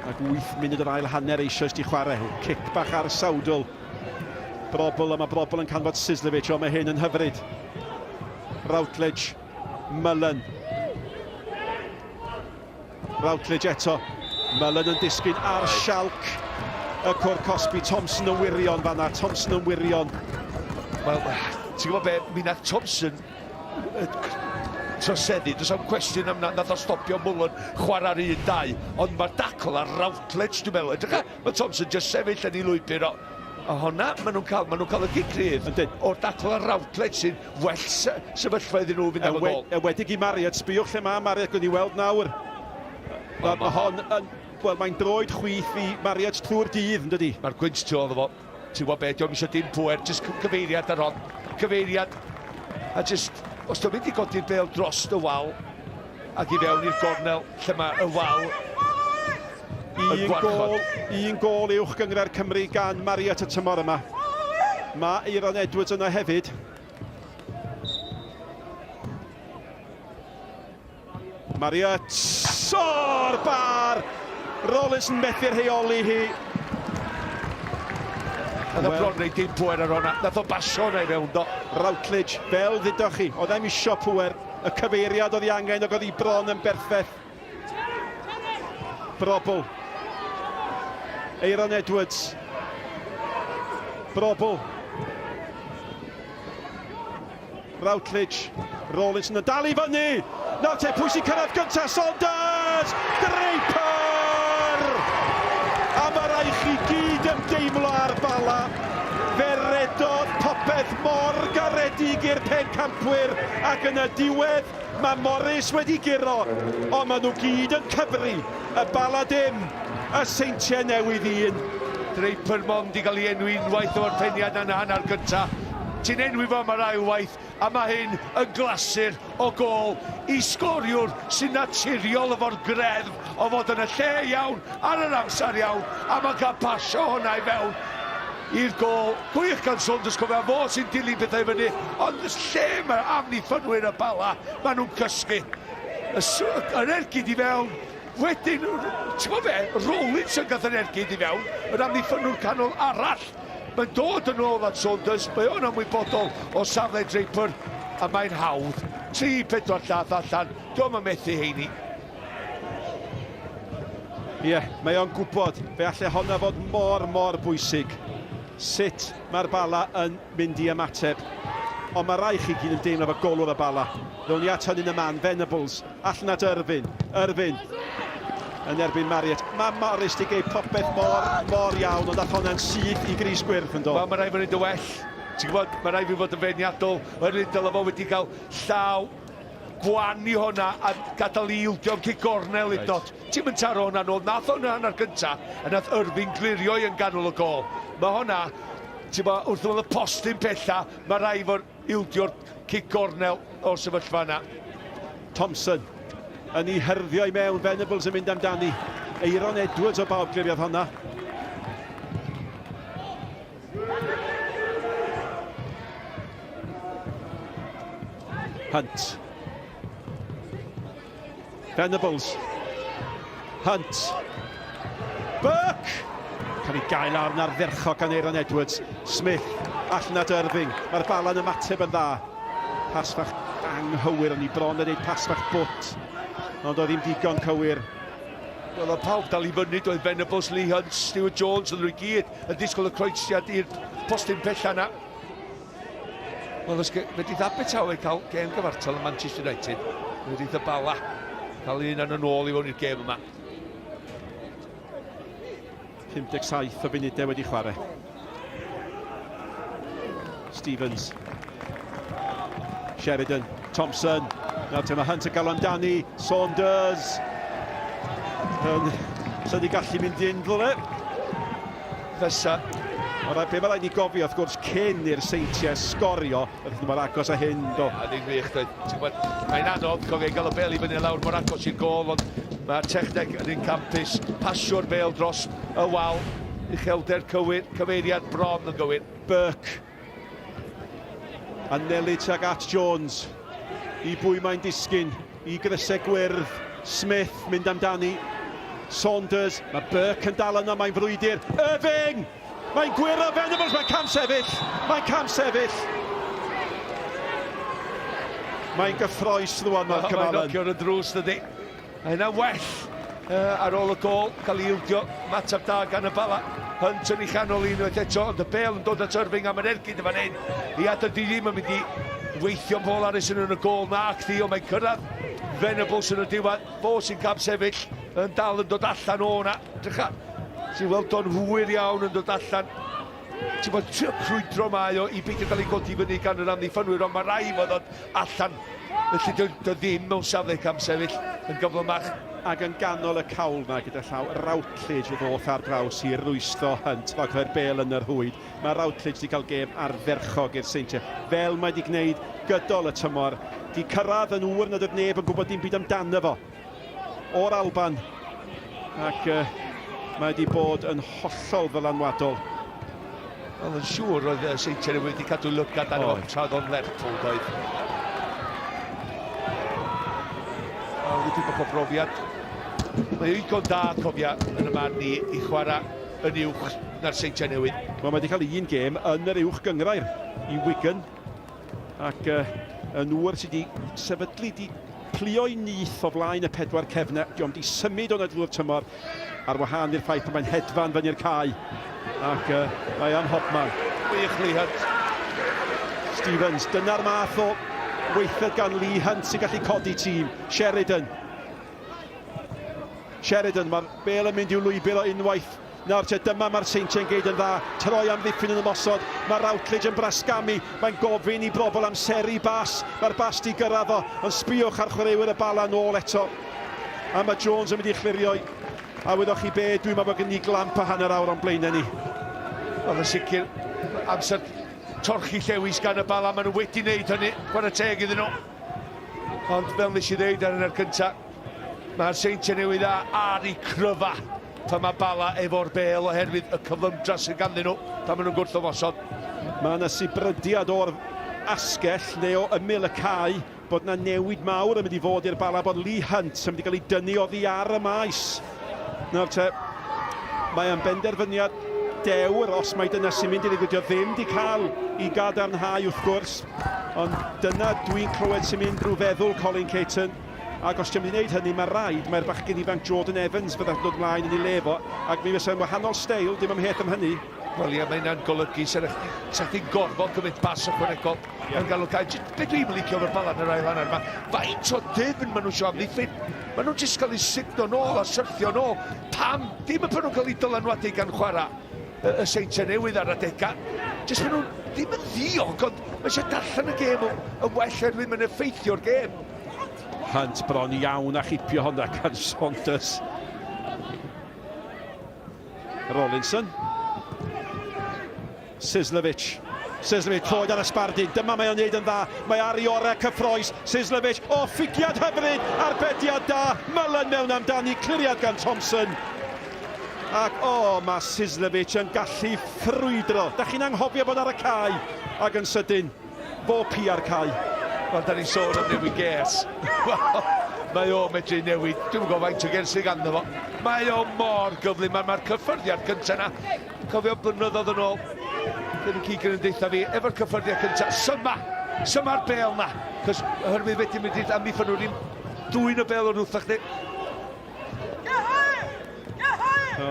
Ac 8 munud yr ail hanner eisoes di chwarae. Cic bach ar sawdl. Brobl, a mae Brobl yn canfod Sislevic, o mae hyn yn hyfryd. Routledge, Mullen. Routledge eto. Mullen yn disgyn ar sialc y cwr cosbi. Thompson yn wirion fanna. Thompson yn wirion.
Wel, ti'n gwybod be, mi nath Thompson troseddu, does am cwestiwn am na, nath o stopio Mullen chwarae'r un dau, ond mae'r dacl ar Routledge, dwi'n meddwl. Edrych, mae Thompson just sefyll yn ei lwybr o. A honna, maen nhw'n cael, maen nhw'n cael y gic rhydd o'r dacl ar Routledge sy'n well sefyllfa iddyn nhw fynd am y gol.
Enwedig i Marriott, sbïwch lle mae Marriott, gwni weld nawr. Mae ma hon yn, wel, mae'n droed chwith i Marriott trwy'r dydd, yn dydi?
Mae'r gwynt tu ôl iddo fo. Ti'n gwybod be, dio'm eisiau dim pŵer, jyst cyfeiriad ar hon. Cyfeiriad. A jyst, os dwi'n mynd i godi'r bêl dros y wal ac i fewn i'r gornel lle mae y wal
Un gôl, un gôl uwch gynghrair Cymru gan Marriott y tymor yma. Mae Aeron Edwards yna hefyd. Marriott, o'r bar! Rollins yn methu'r rheoli hi.
Nath o bron reit dim pwer ar hwnna. Nath o basio hwnna i fewn do.
Routledge, fel ddudoch chi, oedd e'm isio pwer. Y cyfeiriad oedd ei angen ac oedd hi bron yn berffaith. Brobl. Aeron Edwards. Brobl. Routledge. Rawlinson yn dal i fyny. Nawr te, pwy sy'n cyrraedd gyntaf? Saunders! Draper! A mae rai chi gyd ymdeimlo ar Bala. Fe redodd popeth mor garedig i'r pencampwyr ac yn y diwedd Mae Morris wedi guro, ond maen nhw gyd yn cyfri, y Bala dim, y Seintiau Newydd un.
Draper mond i gael ei enwi unwaith o'r peniad yn y hanner gynta. Ti'n enwi fo am yr ail waith, a mae hyn yn glasur o gôl i sgoriwr sy'n naturiol efo'r greddf o fod yn y lle iawn ar yr amser iawn, a mae'n cael pasio hwnna i fewn i'r gôl. Gwych gan Saunders, cofio fo sy'n dilyn pethau i fyny, ond lle mae amddiffynwyr y Bala, maen nhw'n cysgu. Yr ergyd i fewn, wedyn, ti'n gwybod be, Rowlinson gath yr ergyd i fewn, yr amddiffynwr canol arall. Mae'n dod yn ôl at Saunders, mae o'n ymwybodol o safle Draper, a mae'n hawdd. 3-4 llath allan, dio'm yn methu heini.
Ie, yeah, mae o'n gwybod, fe alle honna fod mor, mor bwysig. Sut mae'r Bala yn mynd i ymateb. Ond mae rai chi gyd yn deimlo fo golwr y Bala. Ddown ni at hynny'n y man, Venables, allan at Irvine, Irvine yn erbyn Marriott. Mae Morris di geud popeth mor, mor iawn, ond ath honna'n syth i gris gwyrdd yn do.
Wel, mae rhaid fod yn dy well. Ti'n gwybod, mae rhaid fi fod yn feirniadol, oherwydd dylai fo wedi cael llaw gwan i honna a gadael i ildio am cic gornel right. dot. Ti'n mynd taro hwnna nôl. Nath o'n hanner gynta, a nath Irving glirio i yn ganol y gol. Mae honna, ti'n bod, wrth ymyl y postyn pella, mae rhaid fod ildio'r cic gornel o'r sefyllfa yna.
Thompson yn ei hyrddio i mewn, Venables yn mynd amdani. Eiron Edwards o bawb gliriodd honna. Hunt. Venables. Hunt. Burke! Cael ei gael arn ardderchog gan Aaron Edwards. Smith allan at Irving. Mae'r balan ymateb yn dda. Pas fach anghywir, o'n i bron yn gwneud pas fach bwt. Ond oedd ddim digon cywir.
Wel, oedd pawb dal i fyny, doedd Venables, Lee Hunt, Stuart Jones, oedd nhw i gyd yn disgwyl y croesiad i'r postyn pella yna. Wel, os fedrith Abertawe cael gêm gyfartal yn Manchester United, fedrith y Bala cael un yn ôl i fewn i'r gêm yma.
57 o funudau wedi chwarae. Stevens. Sheridan. Thompson. Nawr te mae Hunt yn galw amdani. Saunders. Yn, sa di gallu mynd i'n ddole.
Fysa.
Ond be mae rhaid ni gofio, wrth gwrs, cyn i'r Seintiau sgorio, oedd nhw mor agos â hyn, do.
A ddim wych, doedd. Ti'n gwybod, mae'n anodd cofio gael y bel i fyny lawr mor agos i'r gol, ond mae'r techneg yn un campus. Pasio'r bel dros y wal, uchelder cywir, cyfeiriad bron yn gywir.
Burke. Anelu tuag at Jones. I bwy mae'n disgyn? I grysau gwyrdd. Smith mynd amdani. Saunders. Mae Burke yn dal yno, mae'n frwydr. Irving! Mae'n gwyro Venables, mae'n cam sefyll! Mae'n cam sefyll! Mae'n gyffroes rwan, Malcolm Allen.
Mae'n nocio ar y drws, dydy. Mae hynna'n well uh, ar ôl y gol, cael ei ildio, mateb da gan y Bala. Hunt yn ei chanol unwaith eto, ond y bel yn dod at Irving am yr ergyd y fan hyn. I adael di ddim yn mynd i weithio Paul Harrison yn y gol na acdi, ond mae'n cyrraedd Venables yn y diwedd. Fo sy'n cam sefyll yn dal yn dod allan o hwnna. Drycha, ti'n weld o'n hwyr iawn yn dod allan. Ti'n bod, trio crwydro mae o i beidio cael ei godi fyny gan yr amddiffynwyr, ond mae rai fod ddod allan. Felly dy, dy ddim mewn safle camsefyll yn gyflymach.
Ac yn ganol y cawl na gyda llaw Routledge ddoth ar draws i rwystro Hunt rhag rhoi'r bêl yn yr rhwyd. Mae Routledge wedi cael gêm ardderchog i'r Seintiau, fel mae wedi gwneud gydol y tymor. Di cyrraedd yn ŵr nad oedd neb yn gwybod dim byd amdano fo. O'r Alban ac uh, mae wedi bod yn hollol ddylanwadol.
Wel, yn siŵr roedd y Seintiau Newydd wedi cadw lygad arno fo tra oedd o'n Lerpwl, doedd. Wel, wedi bach o brofiad. Mae o'n ddigon da, cofia, yn y marn i, i chwarae yn uwch na'r Seintiau Newydd.
Wel, mae wedi cael un gêm yn yr uwch gynghrair i Wigan. Ac uh, yn ŵr sydd wedi sefydlu, di plio'i nyth o flaen y pedwar cefnau. Diolch di symud o'n drwy'r tymor ar wahân i'r ffaith bod mae'n hedfan fyny'r cae. Ac uh, mae am hobman.
Wych Lee Hunt.
Stevens, dyna'r math o weithred gan Lee Hunt sy'n gallu codi tîm. Sheridan. Sheridan, mae'r bel yn mynd i'w lwybr o unwaith. Nawr te, dyma mae'r Seintiau'n geid yn dda. Troi amddiffyn yn ymosod. Mae Routledge yn brasgamu. Mae'n gofyn i bobl amseru bas. Mae'r bas di gyrraedd o. Ond sbïwch ar chwaraewyr y Bala nôl eto. A mae Jones yn mynd i chlirio. A wyddoch chi be, dwi'n meddwl bod gen ni glamp o hanner awr o'n blaenau ni.
Wel, yn sicr, amser torchi llewis gan y Bala, maen nhw wedi wneud hynny, chwarae teg iddyn nhw. Ond fel nes i ddeud ar yna'r cyntaf, mae'r Seintiau Newydd dda ar eu cryfa pan mae Bala efo'r bel oherwydd y cyflymdra sydd ganddyn nhw pan maen nhw'n gwrthymosod.
Mae yna sibrydiad o'r asgell neu o ymyl y cae bod yna newid mawr yn mynd i fod i'r Bala, bod Lee Hunt yn mynd i gael ei dynnu oddi ar y maes. Nawr te, mae o'n benderfyniad dewr os mai dyna sy'n mynd i ddigwydd. Dio ddim di cael i gadarnhau wrth gwrs, ond dyna dwi'n clywed sy'n mynd drwy feddwl Colin Caton. Ac os ti'n mynd i wneud hynny, mae rhaid, mae'r bachgen ifanc Jordan Evans fydda'n dod mlaen yn ei le fo, ac mi fysa'n wahanol steil, dim amheuaeth am hynny.
Wel ie, mae hynna'n golygu sa chdi'n gorfod cymryd pas ychwanegol yn galw cael. Be dwi'n licio efo'r Bala yn yr ail hanner ma, faint o dyfn maen nhw eisiau amddiffyn. Maen nhw'n jyst cael eu sugno nôl a syrthio nôl. Pam? Dim y pan nhw'n cael eu dylanwadu gan chwarae y, y Seintiau Newydd ar adegau. Jyst maen nhw'n ddim yn ddiog, ond mae eisiau darllen y gêm yn well oherwydd mae'n effeithio'r gêm.
Hunt bron iawn a chipio hwnna gan Saunders. Rollinson. Sislevic. Sislevic, troed ar y sbardun. Dyma mae o'n neud yn dda. Mae ar ei orau cyffroes. Sislevic, o, ffigiad hyfryd! Arbediad da. Mullen mewn amdani. Cliriad gan Thompson. Ac o, mae Sislevic yn gallu ffrwydro. Da chi'n anghofio bod ar y cae. Ac yn sydyn, Fo pia'r cae.
Wel, da ni'n sôn am newid gêrs. Wel, mae o medru newid. Dwi'm yn gwybod faint o gêrs sydd ganddo fo. Mae o mor gyflym, mae'r ma cyffyrddiad cyntaf yna. Cofio blynyddoedd yn ôl, Kevin Keegan yn deutha fi, efo'r cyffyrddiad cyntaf, syma, syma'r bel na. Cos oherwydd wedyn mynd i'r amddiffyn nhw ddim dwyn y bel o'r wrth chdi.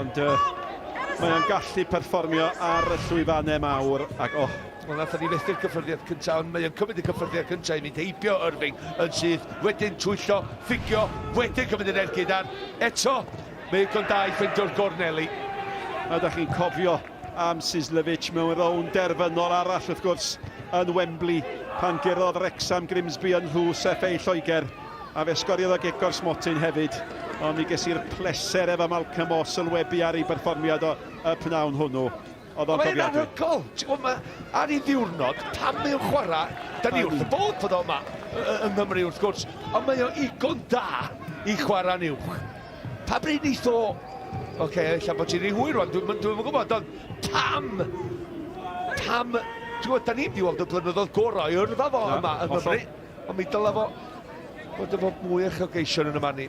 Ond uh, mae o'n gallu perfformio ar y llwyfannau mawr ac oh.
Wel, nath ni fethu'r cyffyrddiad cyntaf, ond mae o'n cymryd y cyffyrddiad cyntaf i fynd heibio Irving yn syth, wedyn twyllo, ffugio, wedyn cymryd yr ergyd ar eto. Mae o'n da i ffeindio'r gorneli.
A da chi'n cofio am Sislevic mewn rownd derfynol arall wrth gwrs yn Wembley pan gurodd Wrexham Grimsby yn Nhŵs FA Lloegr. A fe sgoriodd o gic o'r smotyn hefyd, ond mi ges i'r pleser efo Malcolm o sylwebu ar ei berfformiad o y pnawn hwnnw. Oedd o'n
Mae'n
cofiadwy.
anhygoel. Ti'n gwybod, ma, ar ei ddiwrnod, pan mae o'n chwarae, da ni wrth y bodd bod o yma yng Nghymru wrth gwrs, ond mae o igon da i chwarae'n uwch. Pa bryd neith o... Oce, okay, ella bod ti'n rhy hwyr rwan, dwi'n dwi gwybod, ond pam? Pam? Ti'n gwybod, da ni'n mynd i weld y blynyddoedd gorau o'i yrfa fo yma yng Nghymru. Ond mi dylai fo fod efo mwy o uchelgeision yn y man ni.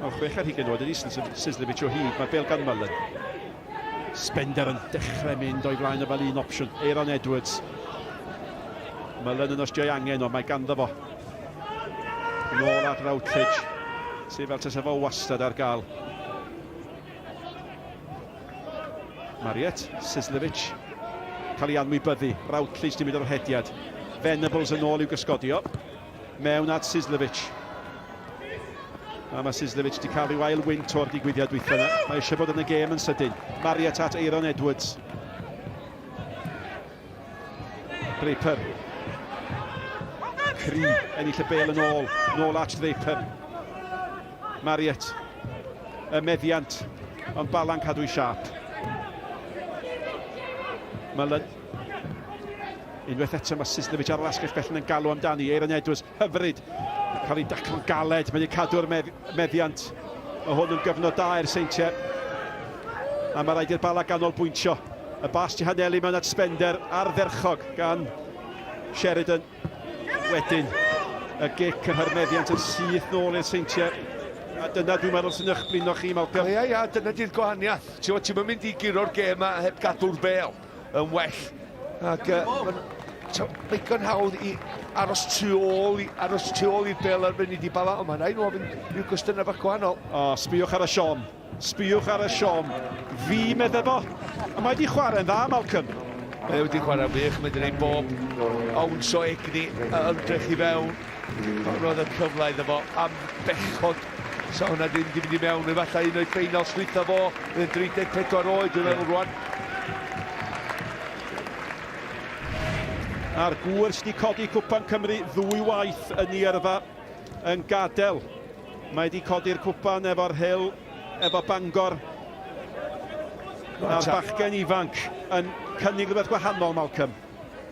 Mae'n 26 oed ydy Sislevic o hyd. Mae Bale gan Mullen. Spender yn dechrau mynd o'i flaen o fel un opsiwn. Aaron Edwards. Mullen yn ostio'i angen, ond mae ganddo fo. Nôl at Routledge. Sydd fel tasa fo wastad ar gael. Mariet, Sislevic, cael ei anwybyddu. Routledge di mynd o'r rhediad. Venables yn ôl i'w gysgodio. Mewn at Sislevic. A mae Sislevic di cael rhyw ail wynt o'r digwyddiad dwytha yna. Mae eisiau bod yn y gêm yn sydyn. Mariet at Aaron Edwards. Draper. Cri, ennill y bel yn ôl. Nôl at Draper. Marriott. Y meddiant. Ond Balan cadw i siap. Mullen. Unwaith eto mae Sislevic ar yr asgell bellyn yn galw amdani. Aaron Edwards, hyfryd. Cael ei daclo'n galed. Mae'n ei cadw'r meddiant. Mae hwn yn gyfnod da i'r Seintiau. A mae rhaid i'r Bala ganolbwyntio. Y bas di hanelu mewn at Spender ardderchog gan Sheridan. Wedyn, y gic yr hyrmeddiant yn syth nôl i'r Seintiau. A dyna dwi'n meddwl sy'n eich blino chi, Malcolm.
Ia, ia, dyna di'r gwahaniaeth. Ti'n ti'n mynd i guro'r gêm yma heb gadw'r bel yn well. Ac uh, mae'n hawdd i aros tu ôl, i, aros tu ôl i'r bel ar fyny di bala, ond mae'n rhaid nhw ofyn rhyw gwestiynau bach gwahanol.
O, oh, sbïwch ar y siom. Sbïwch ar y siom. Fi, medde fo. A mae wedi chwarae'n dda, Malcolm.
Mae wedi chwarae'n wych, mae wedi gwneud bob owns o egni a ymdrech i fewn. Ond roedd y cyfle iddo fo am bechod. So hwnna ddim wedi mynd i mewn, efallai un o'i ffeinals dwytha fo, yn 34 oed, dwi'n meddwl rwan.
A'r gŵr sydd wedi codi Cwpan Cymru ddwy waith yn ei yrfa yn gadael. Mae wedi codi'r cwpan efo'r Rhyl, efo Bangor. A'r bachgen ifanc yn cynnig rhywbeth gwahanol, Malcolm.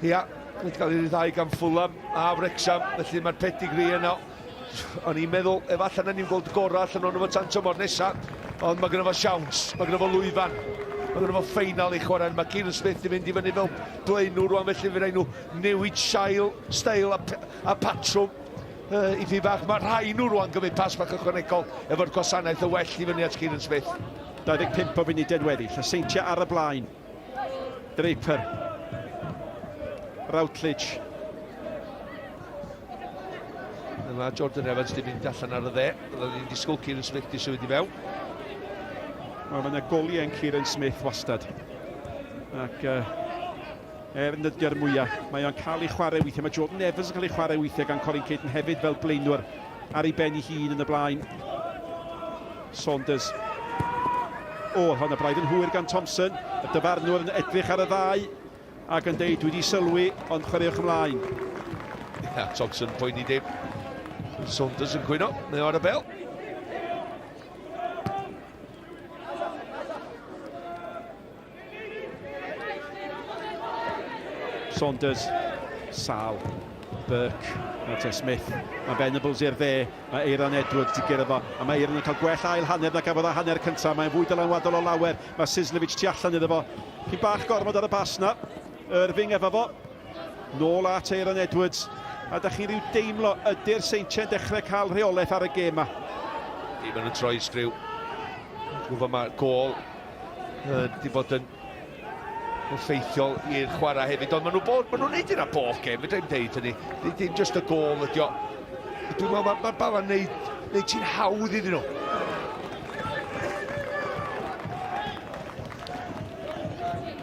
Ia, wedi cael ei ryddhau gan Fulham a Wrexham, felly mae'r pedigree yno. O'n i'n meddwl, efallai na ni'n gweld gorau allan o'n fo tan tymor nesaf, ond mae gynno fo siawns, mae gynno fo lwyfan, mae gynno fo ffeinal i chwarae. Mae Kieran Smith yn mynd i fyny fel blaenwr rwan, felly fe rai nhw newid sail, steil a, a patrwm uh, i fi bach. Mae rhai nhw rwan gymryd pas bach ychwanegol efo'r gwasanaeth y well i fyny at Kieran Smith.
25 o funudau'n weddill, y Seintiau ar y blaen. Draper. Routledge.
Yma Jordan Evans di mynd allan ar y dde. Byddwn ni'n disgwyl Kieran Smith di symud i fewn.
Wel, mae yna goliau yn Kieran Smith wastad. Ac uh, er yn ydy'r mwyaf, mae o'n cael ei chwarae weithiau. Mae Jordan Evans yn cael ei chwarae weithiau gan Colin Caton hefyd fel blaenwr ar ei ben ei hun yn y blaen. Saunders. O, hon y braidd yn hwyr gan Thompson. Y dyfarnwr yn edrych ar y ddau ac yn deud, dwi wedi sylwi, ond chwaraewch ymlaen.
Ia, Thompson poeni dim. Saunders yn cwyno, mae o ar y bel.
Saunders, Sal, Burke, Walter Smith, mae Venables i'r dde, mae Eiran Edwards i gyrraedd fo, a mae Eiran yn cael gwell ail hanner na gafodd o hanner cyntaf, mae'n fwy dylanwadol o lawer, mae Sislevic tu allan iddo fo, Cyn bach gormod ar y bas na, Irving efo fo, nôl at Eiran Edwards, a da chi'n rhyw deimlo, ydy'r Seintiau'n dechrau cael rheolaeth ar y gêm ma?
Di, maen nhw'n troi sgriw. Dwi'n gwybod mae gôl wedi bod yn effeithiol i'r chwarae hefyd, ond maen nhw bod, maen nhw'n neud yna bob gêm, fedra i'm deud hynny. Dim just y gôl ydi o. Dwi'n meddwl mae'r ma Bala'n neud, neud ti'n hawdd iddyn nhw.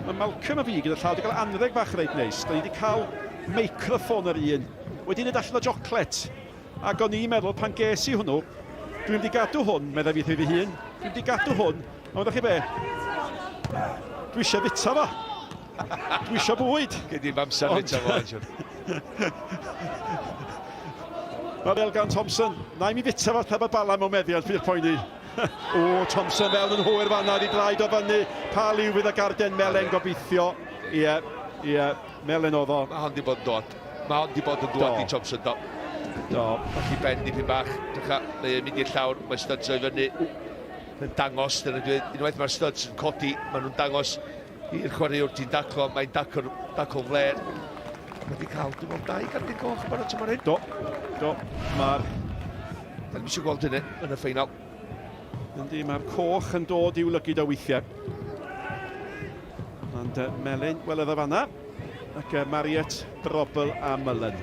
Mae Malcolm a fi gyda llaw wedi cael anrheg fach reit neis. Da ni wedi cael meicroffon yr un wedi wneud allan o joclet. Ac o'n i'n meddwl pan ges i hwnnw, dwi'n mynd i gadw hwn, meddai fi wrth fi hun, dwi'n mynd i gadw hwn, ond ydych chi be? Dwi eisiau fita fo. Dwi eisiau bwyd.
Gei di'm amser fita fo, siwr.
Mae fel gan Thompson, na i mi fita fo tra bod Bala mewn meddiant, fi'r poeni. O, Thompson fewn yn hwyr fanna, di draed o fyny. Pa liw fydd y garden melen gobeithio. Ie, ie, melen oedd o.
Mae hon di bod yn dod. Mae hon di bod yn dwad i Thompson, do.
Do.
Colli ben dipyn bach. Dycha, mae e'n mynd i'r llawr, mae studs o'i fyny. Yn dangos, dyna dwi, unwaith mae'r studs yn codi, maen nhw'n dangos i'r chwaraewr ti'n daclo, mae'n dacl, dacl fler. Mae wedi cael, dwi'n meddwl, dau gardyn goch yn barod tymor hyn.
Do, do, mae'r...
Da ni'n eisiau gweld hynny yn y ffeinal.
Yndi, mae'r coch yn dod i'w lygid o weithiau. Ond uh, melyn, wel oedd o fanna. Ac uh, Marriott, Brobl a Mullen.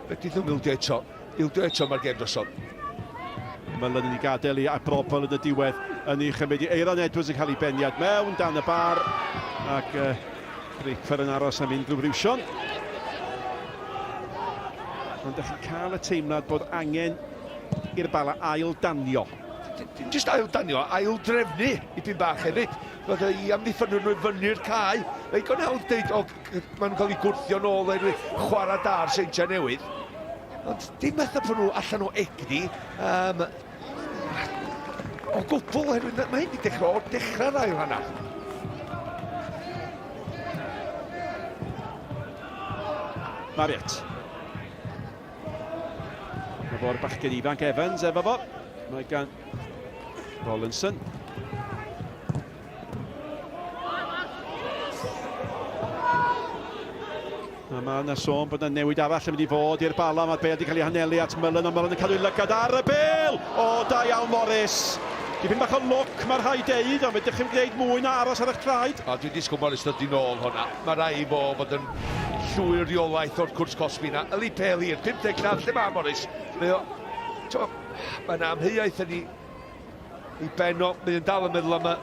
Fe dith nhw'n ildio eto. Ildio eto mae'r gêm drosodd.
Mullen yn ei gadael i a Brobl yn y diwedd yn ei chymryd i Eiron Edwards yn cael ei beniad mewn dan y bar. Ac uh, Draper yn aros am unrhyw friwsion. Ond ydych chi'n cael y teimlad bod angen i'r Bala ail danio.
Dim jyst ail danio, ail drefnu ipyn bach hefyd. Fod i amddiffyn nhw fyny'r cae. Mae'n digon hawdd deud, o, maen nhw'n cael eu gwrthio nôl oherwydd chwarae da'r Seintiau Newydd. Ond dim fatha bod nhw allan o egni. Um, o gwbl, oherwydd mae hyn wedi dechrau o'r dechrau'r ail hanner.
Mariet. Mae fo'r bachgen ifanc Evans efo fo. Mae gan Rollinson. A mae yna sôn bod yna newid arall yn mynd i fod i'r Bala. Mae'r bel wedi cael ei hanelu at Mullen, ond Mullen yn cadw ei lygad ar y bel! O, da iawn Morris! Dipyn bach o lwc, mae rhaid deud, ond fedrwch chi'm gwneud mwy na aros ar eich traed.
O, dwi'n disgwyl Morris dod i nôl hwnna. Mae rhaid fo fod yn llwyr reolaeth o'r cwrs cosbi na. Yli pel hir, 50 llath, lle mae Morris? Mae o... Mae yna amheuaeth yn ei, ei ben o. Mae o'n dal yn meddwl am y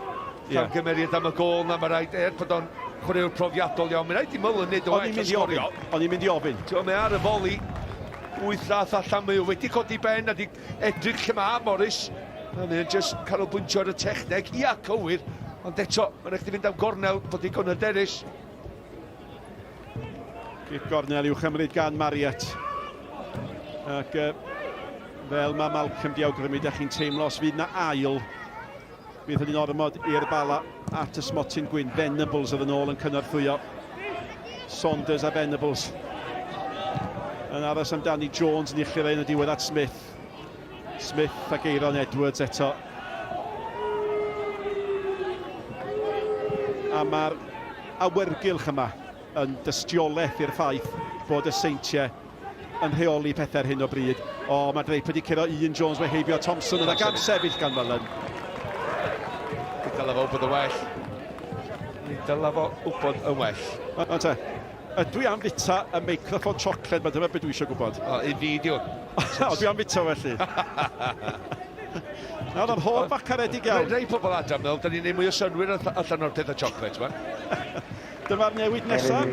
camgymeriad am y gôl na. Mae rhaid, er bod o'n chwaraewr profiadol iawn, mae rhaid i Mullen wneud o well a sgorio.
O'n i'n mynd i ofyn.
Ti'n mae ar y foli, wyth llath allan, mae o wedi codi ben a di edrych lle mae Morris. Mae o'n just canolbwyntio ar y techneg, ia, cywir, ond eto, mae'n rhaid i fynd am gornel, bod digon hyderus.
Gic gornel i'w chymryd gan Marriott. Ac uh, fel mae Malcolm di awgrymu, da chi'n teimlo os fydd na ail, Bydd hynny'n ormod i'r Bala at y smotyn gwyn. Venables oedd yn ôl yn cynorthwyo. Saunders a Venables yn aros amdani. Jones yn uchel yn y diwedd at Smith. Smith ac Eiron Edwards eto. A mae'r awyrgylch yma yn dystiolaeth i'r ffaith bod y Seintiau yn rheoli pethau ar hyn o bryd. O, mae Draper wedi curo un Jones, mae heibio Thompson yna gan sefyll gan Mullen.
Mi ddyla fo wybod yn well. Mi ddyla fo wybod yn well.
O, te. Ydw i am fita y meicroffon siocled ma, dyma beth dwi eisiau gwybod.
O, un fi di hwn.
O, dwi am fita felly. Na, oedd o'n hoff a caredig iawn.
Rhai pobl adra meddwl, da ni'n neud mwy o synnwyr allan o'r pethau chocolate ma.
Dyma'r newid nesaf.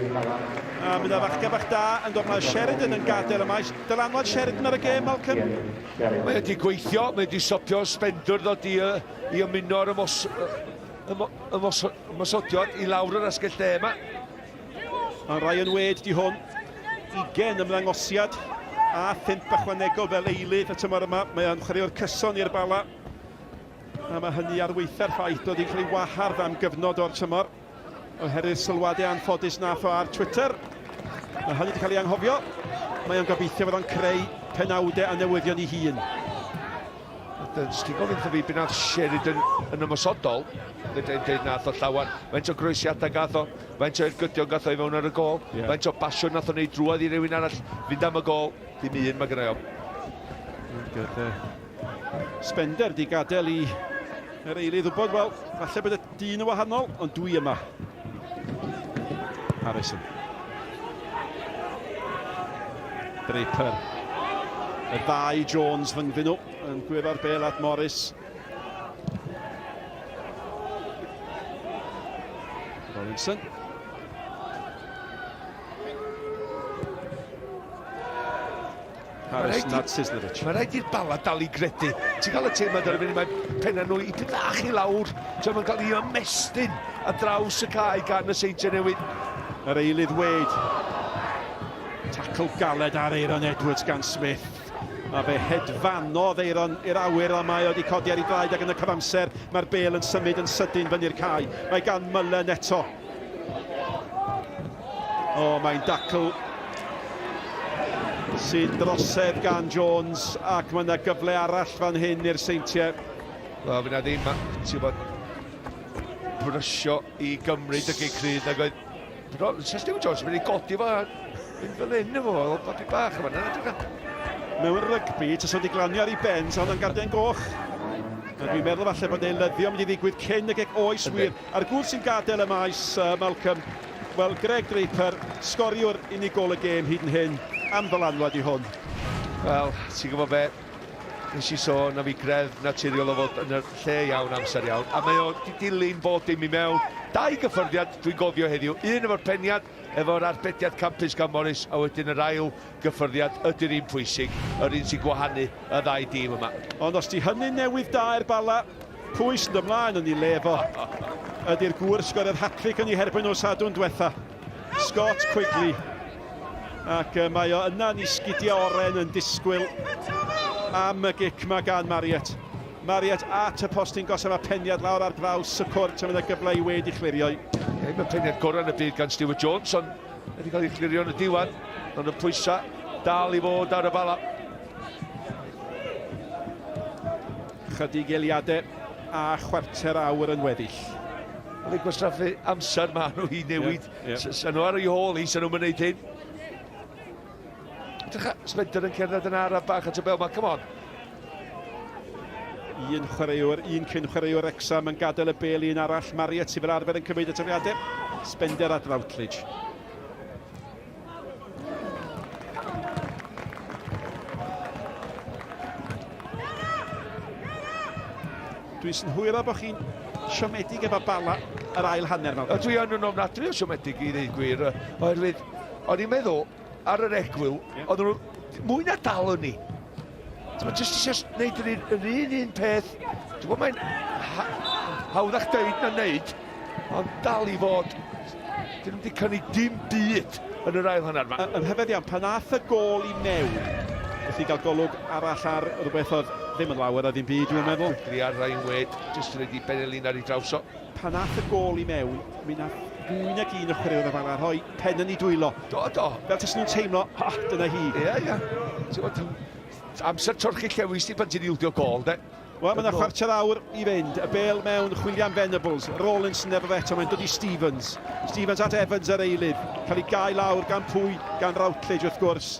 A mynd â fachgen bach da yn dod. Mae Sheridan yn gadael y maes. Dylanwad Sheridan ar y gêm, Malcolm?
Mae wedi gweithio, mae wedi stopio Spender ddod i, i ymuno ar ymos, ymos, ymosodiad i lawr yr asgell dde yma.
A Ryan Wade di hwn. 20 ymddangosiad a phump ychwanegol fel eilydd y tymor yma. Mae o'n chwaraewr cyson i'r Bala. A mae hynny ar weitha'r ffaith bod hi'n cael ei wahardd am gyfnod o'r tymor oherwydd sylwadau anffodus nath o ar Twitter. Mae hynny wedi cael ei anghofio. Mae o'n gobeithio fod o'n creu penawdau a newyddion i hun.
Ti'n gofyn wrtho fi be nath Sheridan yn ymosodol, fedra i'm deud nath o llawer. Faint o groesiadau gath o, faint o ergydion gath o i fewn ar y gol, yeah. faint o basio nath o neud drwodd i rywun arall fynd am y gol, dim un mae gynna i ofn.
Spender di gadael i yr eilydd wybod, wel, falle bod y dyn yn wahanol, ond dwi yma. Harrison. Draper. Y ddau Jones rhyngddyn nhw yn gwyro'r bel at Morris. Rollinson. Harris Nadsislovic.
Mae rhaid i'r Bala dal i gredu. Ti'n cael y teimlad ar y funud, mae penna nhw i bach i lawr. Ti'n mae'n cael ei ymestyn ar draws y cae gan y Seintiau Newydd.
Yr eilydd Wade. Tackle galed ar Aaron Edwards gan Smith. A fe hedfanodd Aaron i'r awyr a mae o wedi codi ar ei draed ac yn y cyfamser mae'r bel yn symud yn sydyn fyny'r cae. Mae gan Mullen eto. O, mae'n dacl sy'n drosedd gan Jones ac mae yna gyfle arall fan hyn i'r Seintiau.
Wel, fyna ddim, ti'n gwybod, brysio i gymryd y gic rhydd ac oedd Sa Stewart Jones yn mynd i godi fo a mynd fel hyn efo fo, fel babi bach yma.
Mewn rygbi, tas wedi glanio ar ei ben, sa hwnna'n garden goch. A dwi'n meddwl falle bod eilyddio mynd i ddigwydd cyn y gic. Oes wir. A'r gŵr sy'n gadael y maes, Malcolm, wel, Greg Draper, sgoriwr unigol y gêm hyd yn hyn, am ddylanwad i hwn.
Wel, ti'n gwybod be, nes i sôn am ei greddf naturiol o fod yn y lle iawn amser iawn, a mae o 'di dilyn bob dim i mewn. Dau gyffyrddiad dwi'n gofio heddiw, un efo'r peniad, efo'r arbediad campus gan Morris, a wedyn yr ail gyffyrddiad ydy'r un pwysig, yr un sy'n gwahanu y ddau dîm yma.
Ond os 'di hynny'n newydd da i'r Bala, pwy sy'n dod mlaen yn ei le fo? Ydy'r gŵr sgoriodd hat-trick yn ei herbyn nhw Sadwrn dwetha, Scott Quigley. Ac mae o yna yn ei sgidiau oren yn disgwyl am y gic ma gan Marriott. Marriott at y postyn gosod, mae peniad lawr ar draws y cwrt a mae yna gyfle i Wade i chlirio.
Ie, mae peniad gorau yn y byd gan Stuart Jones, ond wedi cael ei chlirio yn y diwedd, ond y pwysau dal i fod ar y Bala.
Chydig eiliadau a chwarter awr yn weddill.
Mae'n gwastraffu amser ma nhw i newid. Yeah, yeah. Sa nhw ar ei hôl hi, sa nhw'n mynd hyn. Edrych, Spender yn cerdded yn araf bach at y bel ma, come on.
Un chwaraewr, un cyn chwaraewr Wrexham yn gadael y bel i un arall. Marriott sydd fel arfer yn cymryd y tafliadau. Spender at Routledge. Dwi'n synhwyro bod chi'n siomedig efo Bala yr ail hanner nawr.
Dwi yn yn ofnadwy o siomedig i ddweud gwir, oherwydd o'n i'n meddwl ar yr egwyl, yeah. oedden nhw mwy na dal yn ni. Ti'n jyst eisiau gwneud yr un, yr un un peth. Ti'n gwybod mae'n ha hawddach deud na wneud, ond dal i fod. Dyn nhw'n wedi cynnig dim byd yn yr ail hanner yma.
Yn rhyfedd iawn, pan ath y gôl i mewn, felly gael golwg arall ar rhywbeth oedd Ddim yn lawer a ddim byd, dwi'n meddwl.
Quigley ar Ryan Wade, jyst yn rhaid i Benelin ar ei draws o.
Pan ath y gôl i mewn, mi nath fwy nag un o chwaraewyr y Bala rhoi pen yn ei dwylo.
Do, do.
Fel tasen nhw'n teimlo, ha, dyna hi.
Ie, ie. Ti'n gwbod, amser torchi llewis di pan ti'n ildio gôl, de.
Wel, mae yna chwarter awr i fynd. Y bêl mewn chwilio am Venables. Rawlinson efo fe eto, mae'n dod i Stevens. Stevens at Evans ar eilydd. Cael ei gau lawr gan pwy? Gan Routledge wrth gwrs.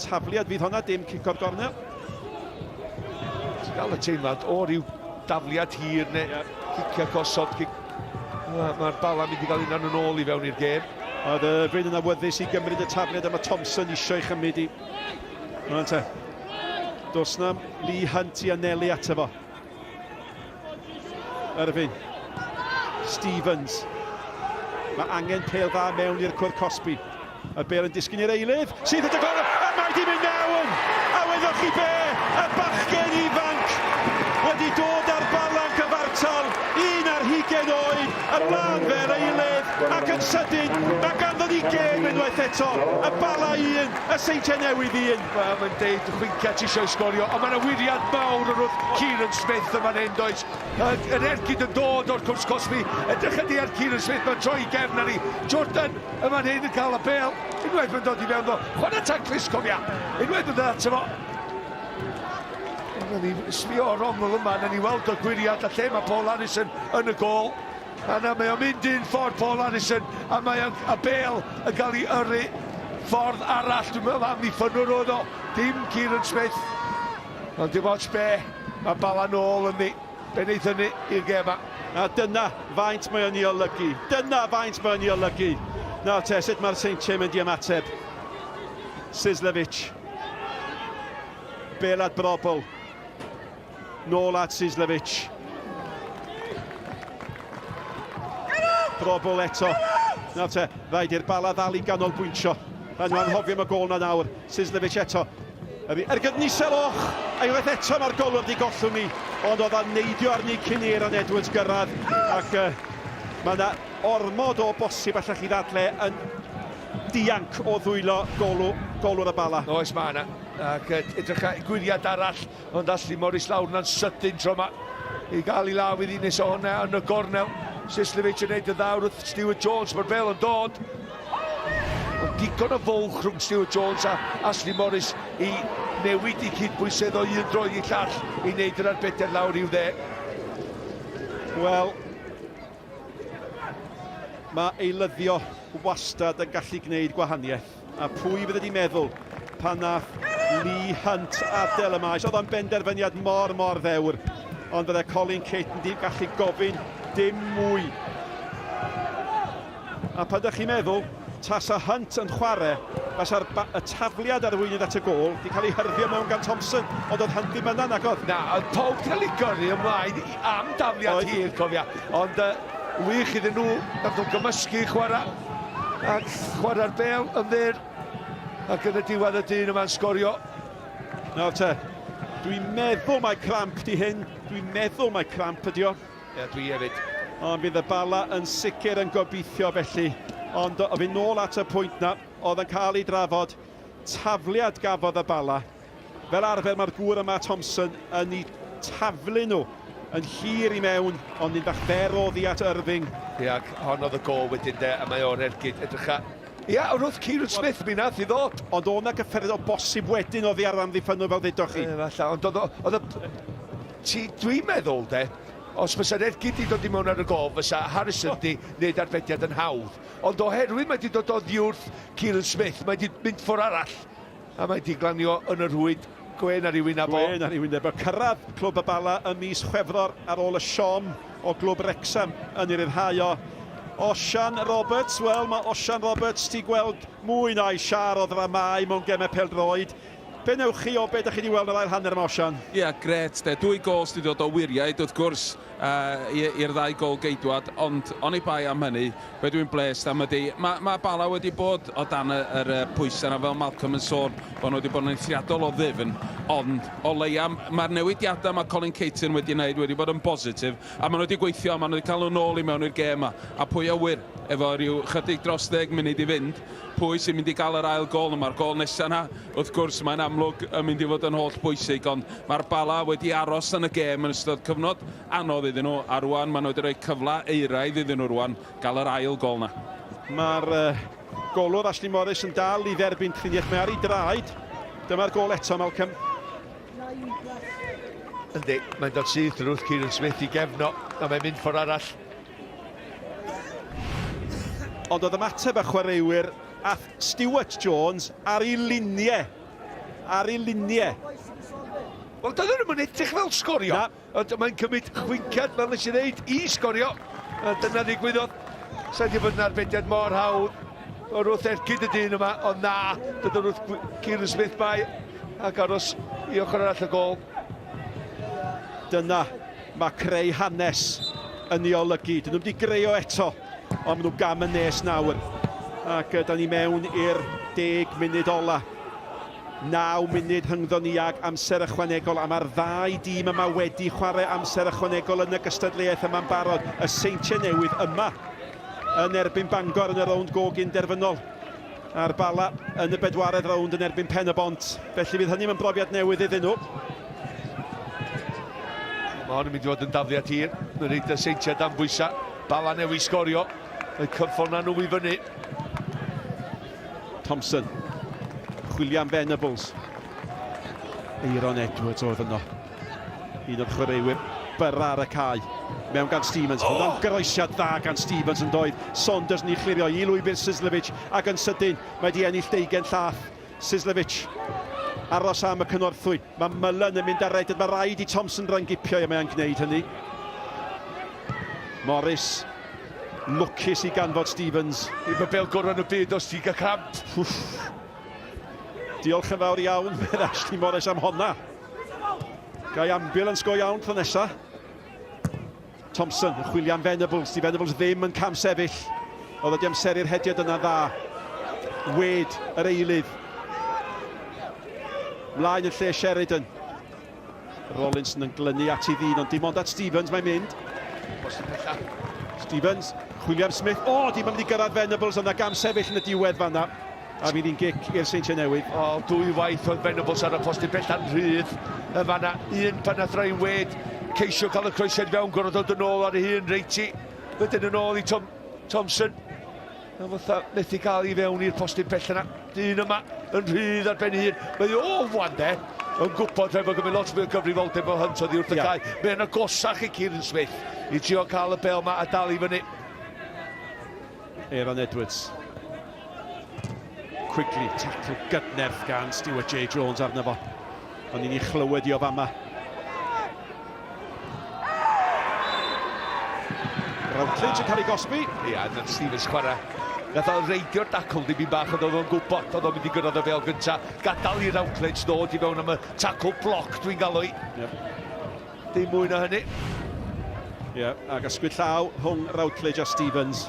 Tafliad fydd honna, dim cic o'r gornel.
Ti'n gael y teimlad o ryw dafliad hir neu yeah. cicio gosod. Cic... Mae'r ma Bala mynd i gael un yn ôl i fewn i'r gêm.
Oedd Irvine yn awyddus i gymryd y tafliad a mae Thompson eisiau ei chymryd i. Mae'n te. Does na Lee Hunt i anelu ato fo. Irvine. Stevens. Mae angen pêl dda mewn i'r cwr cosbi. Y bêl yn disgyn i'r eilydd, sydd at y gornel, a mae di mynd mewn! A wyddoch chi be? Y bachgen ifanc wedi dod ar balan cyfartal, 21 oed, ymlaen fel eilydd, ac yn sydyn, mae ganddo ni gêm unwaith eto, y Bala 1, y Seintiau Newydd 1.
Wel, mae'n deud chwincia ti eisiau sgorio, ond mae'n wyriad mawr o'r wrth Kieran Smith yma'n hyn, does? Yr ergyd yn dod o'r cwrs cosbi, edrych ydi ar Kieran Smith, mae'n troi gefn ar i Jordan y fan hyn yn cael y bêl, unwaith mae'n dod i fewn ddo, chwarae taclus, cofia, unwaith mae'n dod ato fo. Dyna ni sbio o'r ongl yma, na ni weld o gwiriad a lle mae Paul Harrison yn y gôl. A na mae o'n mynd un ffordd Paul Harrison, a mae o'n, y bêl yn cael ei yrru ffordd arall. Dwi'n meddwl am ddiffynwr oedd o, dim Kieran Smith. Ond dim ots be, mae Bala nôl ynddi. Be wneith hynny i'r gêm 'ma?
A dyna faint mae o'n ei olygu. Dyna faint mae o'n ei olygu. Nawr te, sut mae'r Seintiau mynd i ymateb? Sislevic. Bêl at Brobl. Nôl at Sislevic. Brobl eto. Nawr te, rhaid i'r Bala ddal i ganolbwyntio. Rhaid nhw anghofio am y gôl na nawr. Sislevic eto. Yr ergyd yn isel, och! A unwaith eto mae'r golwr di gollwng ni, ond oedd o'n neidio arni cyn i Aaron Edwards gyrraedd, ac uh, mae yna ormod o bosib allech chi ddadle yn dianc o ddwylo golw, golwr y Bala.
Oes, mae yna. Ac edrych gwiriad arall, ond Ashley Morris lawr yna'n sydyn tro yma i gael ei law iddi nes o hwnna yn y gornel. Sislevic yn neud y ddawr wrth Stuart Jones, mae'r bel yn dod. Ond digon o fwlch rhwng Stuart Jones a Ashley Morris i newid i cydbwysedd o un droed i llall i wneud yr arbediad lawr i'w dde.
Wel, mae eilyddio wastad yn gallu gwneud gwahaniaeth. A pwy fydde di meddwl pan nath Lee Hunt adael y maes. Oedd o'n benderfyniad mor, mor ddewr. Ond fydde Colin Caton di gallu gofyn dim mwy. A pan ydych chi'n meddwl, tasa Hunt yn chwarae, fasa'r y tafliad arweinydd at y gôl di cael ei hyrddio mewn gan Thompson, ond oedd Hunt ddim yna nag oedd?
Na, oedd pawb di cael ei gyrru ymlaen am dafliad hir, cofia. Ond uh, wych iddyn nhw, nath nhw gymysgu chwarae, ac chwarae'r bel yn fyr, ac yn y diwedd y dyn yma'n sgorio.
Nawr te, dwi'n meddwl mai cramp di hyn, dwi'n meddwl mai cramp ydi o.
Ie, dwi hefyd.
Ond bydd y Bala yn sicr yn gobeithio felly. Ond o fynd nôl at y pwynt na, oedd yn cael ei drafod, tafliad gafodd y Bala. Fel arfer mae'r gŵr yma, Thompson, yn ei taflu nhw yn hir i mewn, ond un bach fer oddi at Irving.
Ie, ac hon oedd y gôl wedyn de, a mae o'r ergyd. Edrycha. Ia, wrth Kieran Smith, mi nath i ddod.
Ond o'na gyffyrdd o bosib wedyn oddi ar amddiffynnwr fel ddudoch chi.
Ie, falle, ond oedd o, oedd y... Ti, dwi'n meddwl de, os fysa'r ergyd di dod i mewn ar y gôl, fysa Harrison di wneud arbediad yn hawdd. Ond oherwydd mae di dod oddi wrth Kieran Smith, mae di mynd ffordd arall. A mae di glanio yn y rhwyd. Gwên ar ei wyneb o.
Gwên ar ei wyneb o. Cyrraedd Clwb y Bala ym mis Chwefror ar ôl y siom o Glwb Wrecsam yn ei ryddhau o. Osian Roberts, wel mae Osian Roberts ti gweld mwy na'i siâr o ddramâu mewn gemau pêl-droed. Be newch chi o be da chi wedi weld yn yr ail hanner yma, Osian?
Ia, grêt de. Dwy gôl sydd wedi dod o Wyriaid, wrth gwrs. uh, i'r ddau gol geidwad, ond oni bai am hynny, be dwi'n blest am ydy, mae, mae Bala wedi bod o dan y, yr pwysau yna, fel Malcolm yn sôn, bod nhw wedi bod yn eithriadol o ddyfn, ond o leia mae'r newidiadau mae Colin Caton wedi wneud wedi bod yn bositif, a maen nhw wedi gweithio, a maen nhw wedi cael nhw nôl i mewn i'r gêm yma, a pwy a wyr, efo rhyw chydig dros ddeg munud i fynd, pwy sy'n mynd i gael yr ail gôl yma'r gôl nesaf yna, wrth gwrs, mae'n amlwg yn mynd i fod yn holl bwysig, ond mae'r Bala wedi aros yn y gêm yn ystod cyfnod anodd iddyn nhw, a rwan maen nhw wedi rhoi cyfle euraidd iddyn nhw rwan gael yr ail gôl yna.
Mae'r uh, golwr Ashley Morris yn dal i dderbyn triniaeth, mae ar ei draed. Dyma'r gôl eto, Malcolm.
Yndi, mae'n dod syth drwy'r Kieran Smith i gefno, a mae'n mynd ffordd arall.
Ond oedd ymateb y chwaraewyr a Stuart Jones ar ei luniau. Ar ei luniau.
Wel, doedd nhw'n yn edrych fel sgorio. Na. Ond mae'n cymryd chwinciad, fel nes i ddeud, i sgorio. A dyna ddigwyddodd. Sa'n wedi bod yn arbediad mor hawdd o'r wrth ergyd y dyn yma, ond na, dod o'r wrth Kieran Smith bai ac aros i ochr arall y gol.
Dyna Mae creu hanes yn ei olygu. Dyn nhw'm wedi greu o eto, ond maen nhw gam yn nes nawr. Ac da ni mewn i'r deg munud ola. 9 munud rhyngddo ni ag amser ychwanegol, a mae'r ddau dîm yma wedi chwarae amser ychwanegol yn y gystadleuaeth yma'n barod. Y Seintiau Newydd yma yn erbyn Bangor yn y rownd gogyn derfynol. A'r Bala yn y bedwaredd rownd yn erbyn Pen-y-bont. Felly fydd hynny'n brofiad newydd iddyn nhw.
Mae hon yn mynd i fod yn dafliad hir. Mae'n rhaid y Seintiau dan bwysau. Bala newydd sgorio. Mae cyffon na nhw i fyny.
Thompson. Chwilio am Venables. Eiron Edwards oedd yno. Un o'r chwaraewyr byrra ar y cae. Mewn gan Stevens. Oh! Hwnna'n groesiad dda gan Stevens yn doedd. Saunders yn ei chlirio i lwybr Sislevic ac yn sydyn mae di ennill deugen llath. Sislevic aros am y cynorthwy. Mae Mullen yn mynd ar reded. Mae rhaid i Thompson rhyngipio i mae'n gwneud hynny. Morris lwcus i ganfod Stevens.
Ddim y bel gorau yn y byd os ti'n cael cramp.
Diolch yn fawr iawn, medd Ashley Morris am honna. Gai ambulance go iawn tro nesa. Thompson yn chwilio am Venables. Di Venables ddim yn camsefyll. Oedd wedi amseru'r hediad yna dda. Wade, yr eilydd. Mlaen yn lle Sheridan. Rollinson yn glynu at ei ddyn, ond dim ond at Stevens mae'n mynd. Stevens, chwilio am Smith. O, oh, dim ond mynd i gyrraedd Venables yna, gam sefyll yn y diwedd fanna. A fydd hi'n gic i'r Seintiau Newydd.
O, dwy waith oedd Venables ar y postyn bella'n rhydd yn fanna. Un pan nath Ryan Wade ceisio cael y croesiad fewn, gorfod dod yn ôl ar ei hun, reit i. Wedyn yn ôl i Tom, Thompson. A fatha methu cael i fewn i'r postyn pell yna. Dyn yma yn rhydd ar ben ei hun. Mae o wan de yn gwybod rhaid bod gymryd lot mwy o gyfrifoldeb o Hunt oddi wrth y yeah. cae. Mae'n agosach i Kieran Smith i trio cael y bel yma a dal i fyny.
Aaron Edwards. Quigley, tackle gydnerth gan Stuart J Jones arno fo. Ond ni'n ei chlywed i o fama. Routledge yn cael ei gosbi.
Ia, yeah, Stevens chwarae. Nath o reidio'r dacl dipyn bach, ond oedd o'n gwybod oedd o'n mynd i gyrraedd y fel gynta. Gadael i Routledge ddod i fewn am y tackle block dwi'n galw i. Yep. Dim mwy na hynny.
Ie, yeah, ac ysgwyd llaw rhwng Routledge a Stevens.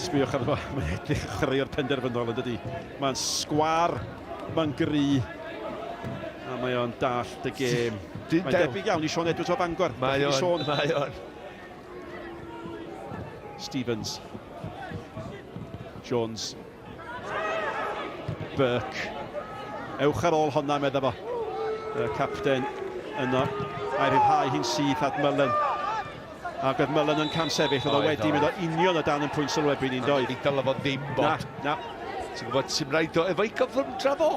Sbïwch arno fo, mae'n edrych chwaraewr penderfynol yn dydi. Mae'n sgwar, mae'n gry, a mae o'n dallt y gêm. Mae'n debyg iawn i Sean Edwards o Bangor.
Mae o'n, mae o'n.
Stevens. Jones. Burke. Ewch ar ôl honna, medda fo. Y capten yno. A'i rhyddhau hi'n syth at Mullen. Ac oedd Mullen yn camsefyll, oedd o wedi mynd o union o dan yn pwynt sylwebu ni'n doedd.
Ni dylai fo ddim bod.
Na, na.
Ti'n gwybod, sy'n rhaid o, efo'i gyflymdra fo.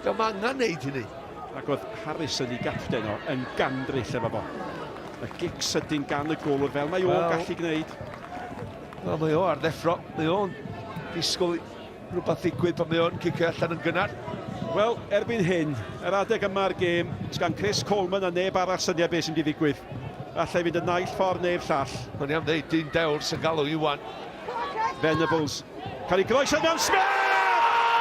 Dio'm angen neud hynny.
Ac oedd Harrison i gapten o yn gandryll efo fo. Y gic sydyn gan y golwr fel mae o'n gallu gwneud.
Wel, mae o ar ddeffro. Mae o'n disgwyl rhywbeth ddigwydd pan mae o'n cicio allan yn gynnar.
Wel, erbyn hyn, yr adeg yma'r gêm, sgan Chris Coleman a neb arall syniad beth sy'n mynd i ddigwydd. Allai fynd y naill ffordd neu'r llall.
O'n i am ddeud, dyn dewr sy'n galw Iwan.
Venables Cael ei groeso mewn Smith!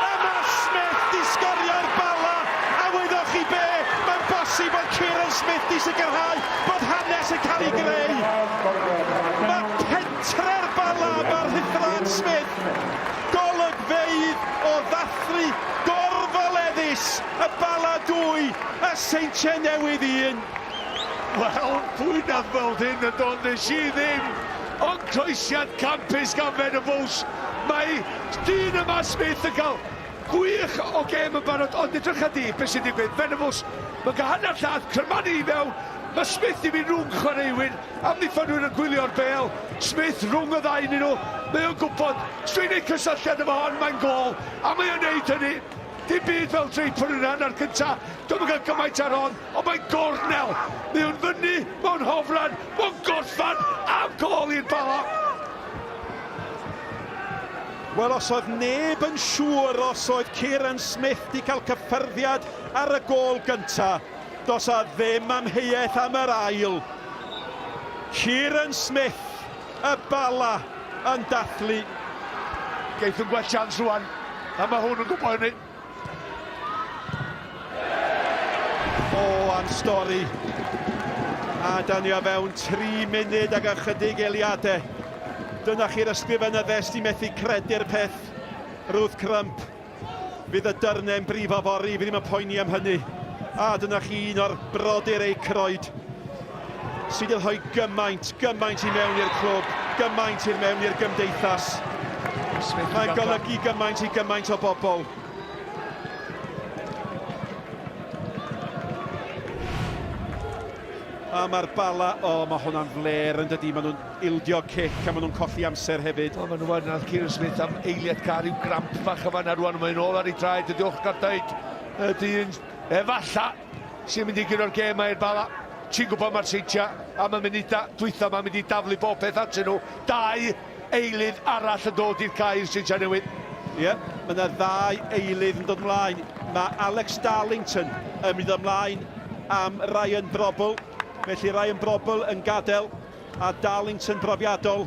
A mae Smith di sgorio'r Bala! A wyddoch chi be? Mae'n bosib bod Kieran Smith di sicrhau bod hanes yn cael ei greu. Mae pentre'r Bala, mae Rhuthran Smith. Golygfeydd o ddathlu gorfoleddus y Bala 2, y Seintiau Newydd 1.
Wel, pwy nath weld hyn yn dod, nes i ddim. Ond croesiad campus gan Venables. Mae dyn yma Smith yn cael gwych o gêm yn barod, ond edrycha di beth sy'n digwydd. Venables, mae'n cael hanner llath, crymanu i mewn. Mae Smith i fynd rhwng chwaraewyr, amddiffynwyr yn gwylio'r bêl. Smith rhwng y ddau yn nhw. Mae o'n gwybod, os dwi'n gwneud cysylltiad efo hon, mae'n gôl. A mae o'n neud hynny. Dim byd fel Draper yn hanner cynta. Dwi'm yn cael gymaint ar hon, ond mae'n gornel. Mae o'n fyny, mae'n hofran, mae'n gorffan am gôl i'r Bala.
Wel, os oedd neb yn siŵr os oedd Kieran Smith di cael cyffyrddiad ar y gôl gynta, dos a ddim amheuaeth am yr ail. Kieran Smith, y Bala, yn dathlu.
Geith yn gwell chance rwan, a mae hwn yn gwybod hynny.
O, am stori. A da ni o fewn 3 munud ag ychydig eiliadau. Dyna chi'r ysgrifenyddes di methu credu'r peth. Ruth Crump. Fydd y dyrnau'n brifo fory, fi ddim yn poeni am hynny. A dyna chi un o'r brodyr Aykroyd sydd wedi rhoi gymaint, gymaint i mewn i'r clwb, gymaint i'r mewn i'r gymdeithas. Mae'n golygu gymaint i gymaint o bobl. A mae'r Bala, o, oh, mae hwnna'n fler yn dydy, maen nhw'n ildio cic a maen nhw'n colli amser hefyd.
O, maen nhw yn, nath Kieran Smith am eiliad cael rhyw gramp fach yma na rwan, mae'n ôl ar ei draed, y diolch gael dweud, y dyn, efalla, sy'n mynd i guro'r gêm ma i'r Bala. Ti'n gwybod mae'r Seintiau am y munudau dwytha ma'n mynd i daflu bob peth atyn nhw. Dau eilydd arall yn dod i'r cae i'r Seintiau Newydd.
Ie, yeah, mae yna ddau eilydd yn dod ymlaen. Mae Alex Darlington yn mynd ymlaen am Ryan Brobbel. Felly Ryan Brobbel yn gadael a Darlington brofiadol.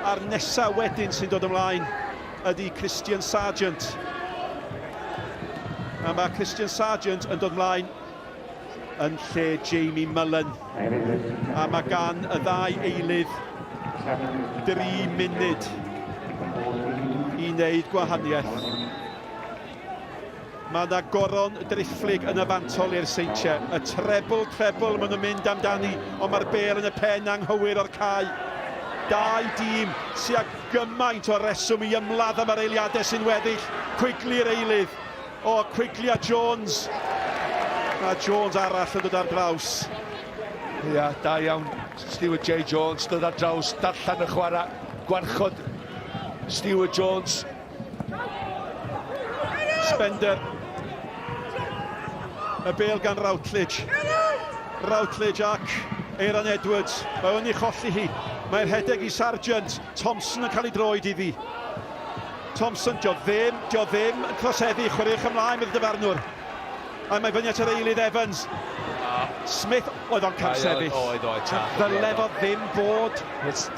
A'r nesaf wedyn sy'n dod ymlaen ydy Christian Sargent. A mae Christian Sargent yn dod ymlaen yn lle Jamie Mullen. A mae gan y ddau eilydd dri munud i wneud gwahaniaeth. Mae yna goron driphlyg yn y fantol i'r Seintiau. Y trebl, trebl maen nhw'n mynd amdani, ond mae'r bêl yn y pen anghywir o'r cae. Dau dîm sydd â gymaint o reswm i ymladd am yr eiliadau sy'n weddill. Quigley'r eilydd. O, Quigley a Jones. A Jones arall yn dod ar draws.
Ia, da iawn. Stuart J Jones dod ar draws, darllen y chwarae, gwarchod Stuart Jones.
Spender. Y bêl gan Routledge. Routledge ac Aaron Edwards. Mae o'n ei cholli hi. Mae'r rhedeg i Sargent. Thompson yn cael ei droed iddi. Thompson, dio ddim, dio ddim yn troseddu. Chwaraewch ymlaen, bydd y dyfarnwr. A mae fyny at yr eilydd Evans. Smith, oedd o'n camsefyll.
Oedd, oedd, tad.
Ddyle fo ddim bod.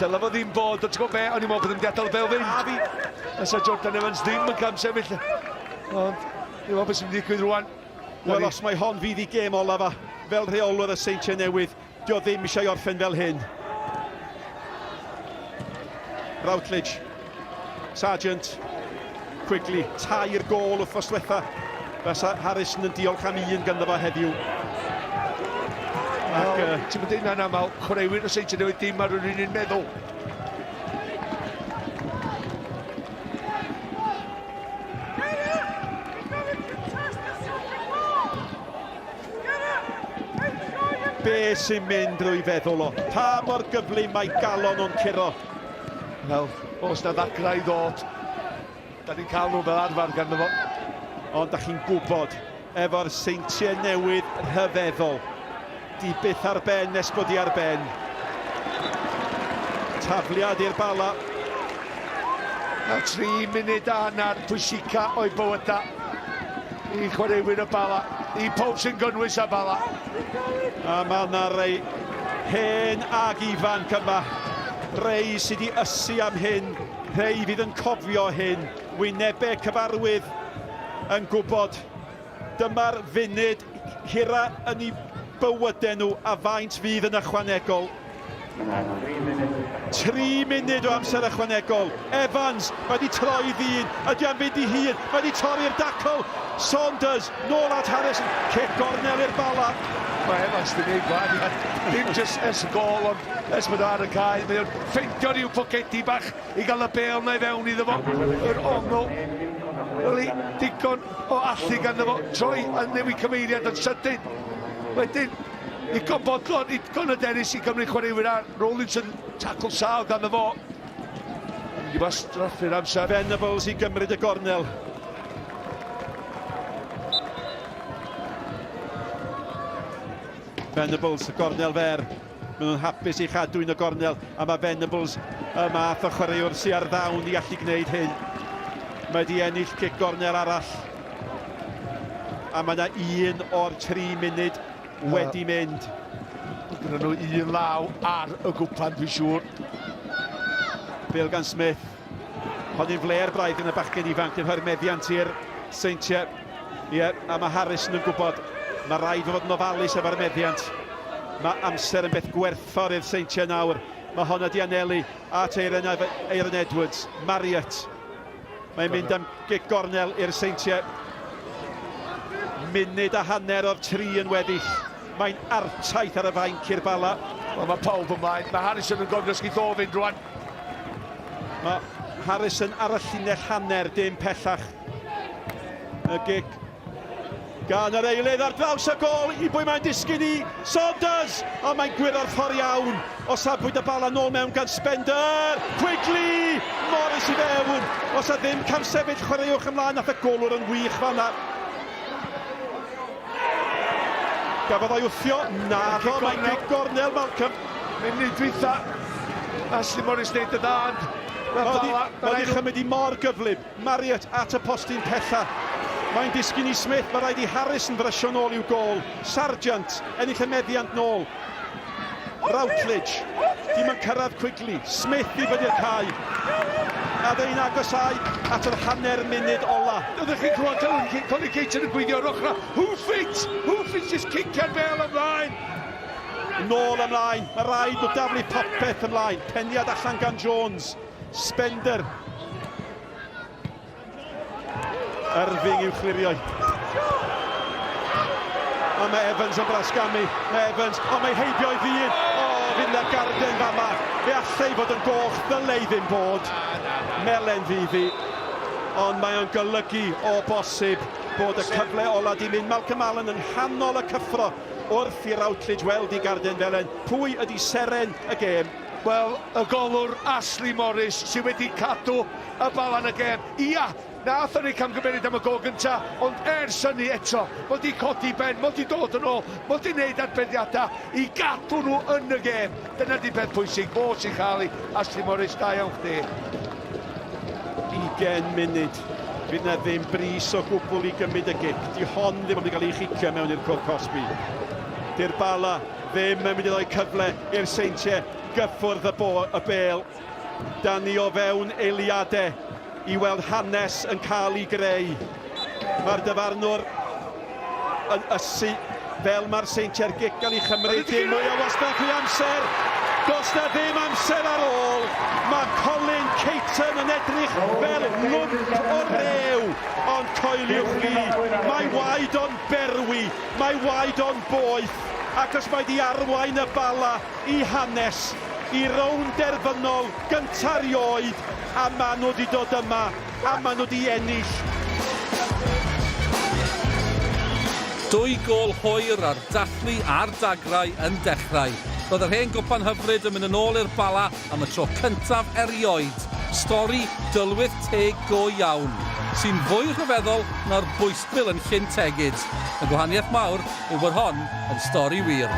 Dyle fo ddim bod, ond ti'n gwybod be, o'n i'n meddwl bod yn gadael y bel fynd.
A fi.
Fysa Jordan Evans ddim yn camsefyll. Ond, dwi'n meddwl beth sy'n digwydd rwan.
Wel, os mae hon fydd i gêm olaf a fel rheolwr y Seintiau Newydd, Dio ddim eisiau orffen fel hyn. Routledge. Sargent. Quigley. Tair gôl wythnos diwetha. Fysa Harrison yn diolch am un ganddo fo heddiw.
Ac, uh, ti'n mynd hynna'n aml, chwaraewyr y Seintiau Newydd dim ar yr un un meddwl.
Be sy'n mynd drwy feddwl o? Pa mor gyflym mae galon o'n curo?
Wel, os na ddagrau i ddod, da ni'n cael nhw fel arfer ganddo fo.
Ond da chi'n gwybod, efo'r Seintiau Newydd rhyfeddol, di byth ar ben nes bod i ar ben. Tafliad i'r Bala.
A 3 munud a hanner pwysica o'i bywyda i chwaraewyr y Bala, i pob sy'n gynnwys y Bala.
A mae yna rei hen ag ifanc yma, rei sydd wedi ysu am hyn, rei fydd yn cofio hyn, wynebau cyfarwydd yn gwybod. Dyma'r funud hira yn ei bywydau nhw a faint fydd yn ychwanegol. 3 munud o amser ychwanegol. Evans, mae wedi troi ddyn. Ydy am fynd i hun. Mae wedi torri'r dacl. Saunders, nôl at Harrison. Cic gornel i'r Bala.
Mae Evans di wneud gwahaniaeth. Dim jyst ers y gol, ond ers bod o ar y cae. Mae o'n ffeindio rhyw pocedi bach i gael y bêl 'na i fewn iddo fo. Yr ongl. Yli, digon o allu ganddo fo. Troi a newid cyfeiriad yn sydyn. Wedyn, Digon bodlon, digon hyderus i gymryd chwaraewyr ar Rowlinson, tacl sâl ganddo fo. Mynd i wastraffu'r amser.
Venables i gymryd y gornel. Venables, y gornel fer. Maen nhw'n hapus i chadw un y gornel, a mae Venables y math o chwaraewr sy'n ar ddawn i allu gwneud hyn. Mae wedi ennill cic gornel arall. A mae yna un o'r 3 munud wedi mynd.
Gyda nhw un law ar y gwpan, dwi'n siŵr.
Bale gan Smith. Hon yn fler braidd yn y bachgen ifanc yn rhoi'r meddiant i'r Seintiau. Ie, yeah, a mae Harrison yn gwybod. Mae rhaid fod yn ofalus efo'r meddiant. Mae amser yn beth gwerthfawr i'r Seintiau nawr. Mae hon wedi anelu at Aaron, Aaron Edwards. Marriott. Mae'n mynd am gic gornel i'r Seintiau. Munud a hanner o'r tri yn weddill. Mae'n artaith ar y fainc i'r Bala.
Wel, mae pawb ymlaen. Mae Harrison yn gofyn os geith o fynd rwan.
Mae Harrison ar y llinell hanner, dim pellach. Y gic gan yr eilydd ar draws y gol i bwy mae'n disgyn i Saunders, ond mae'n gwyro'r ffordd iawn o safbwynt y Bala nôl mewn gan Spender. Quigley! Morris i fewn. Os a ddim camsefyll, chwaraewch ymlaen, nath y golwr yn wych fanna. Gafodd o'i wthio? Naddo, mae'n gic gornel, Malcolm.
Munud dwytha, Ashley Morris wneud y dda, ond
Mae wedi chymryd i mor gyflym. Marriott at y postyn pella. Mae'n disgyn i Smith, mae rhaid i Harrison frysio nôl i'w gôl. Sargeant, ennill y meddiant nôl. Routledge, dim yn cyrraedd Quigley. Smith i fyny'r cae. A fe'n agosáu at yr hanner munud ola.
Oeddech chi'n clywed Colin, Colin Caton yn gweithio ar ochr. Hoof it! Hoof it! Just cicio'r bêl ymlaen!
Nôl ymlaen, mae rhaid nhw daflu popeth ymlaen. Peniad allan gan Jones. Spender. Irving i'w chlirio. A mae Evans yn brasgamu. Mae Evans, o mae heibio i ddyn. O, fydd na garden fama. Fe allai fod yn goch, ddyle i ddim bod. Melen fydd hi. Ond mae o'n golygu o bosib bod y cyfle ola di mynd. Malcolm Allen yng nghanol y cyffro wrth i Routledge weld i garden felen. Pwy ydy seren y gêm?
Wel, y golwr Ashley Morris sydd wedi cadw y bala yn y gêm. Ia, nath o neud camgymeriad am y gôl gynta, ond ers hynny eto, mod i codi ben, mod i dod yn ôl, mod i neud arbediadau i gadw nhw yn y gêm. Dyna di peth pwysig, fo sy'n cael ei Ashley Morris, da iawn chdi.
20 munud. Fydd na ddim brys o gwbl i gymryd y gic. Di hon ddim yn mynd i gael ei chicio mewn i'r cwrt cosbi. Di'r Bala ddim yn mynd i roi cyfle i'r Seintiau gyffwrdd y, bo, y bêl. Dan ni o fewn eiliadau i weld hanes yn cael ei greu. Mae'r dyfarnwr yn ysu fel mae'r Seintiau'r gic gael ei chymryd. Dim mwy o wastraffu amser. Does na ddim amser ar ôl. Mae Colin Caton yn edrych fel lwmp o rew. Ond coeliwch fi, mae waed o'n berwi, mae waed o'n boeth, ac os mae di arwain y Bala i hanes, i rownd derfynol gynta rioed, a maen nhw wedi dod yma, a maen nhw wedi ennill.
Dwy gôl hwyr a'r dathlu a'r dagrau yn dechrau. Roedd yr hen gwpan hyfryd yn mynd yn ôl i'r Bala am y tro cyntaf erioed. Stori dylwyth teg go iawn, sy'n fwy rhyfeddol na'r bwystfil yn Llyn Tegid. Y gwahaniaeth mawr yw bod hon yn stori wir.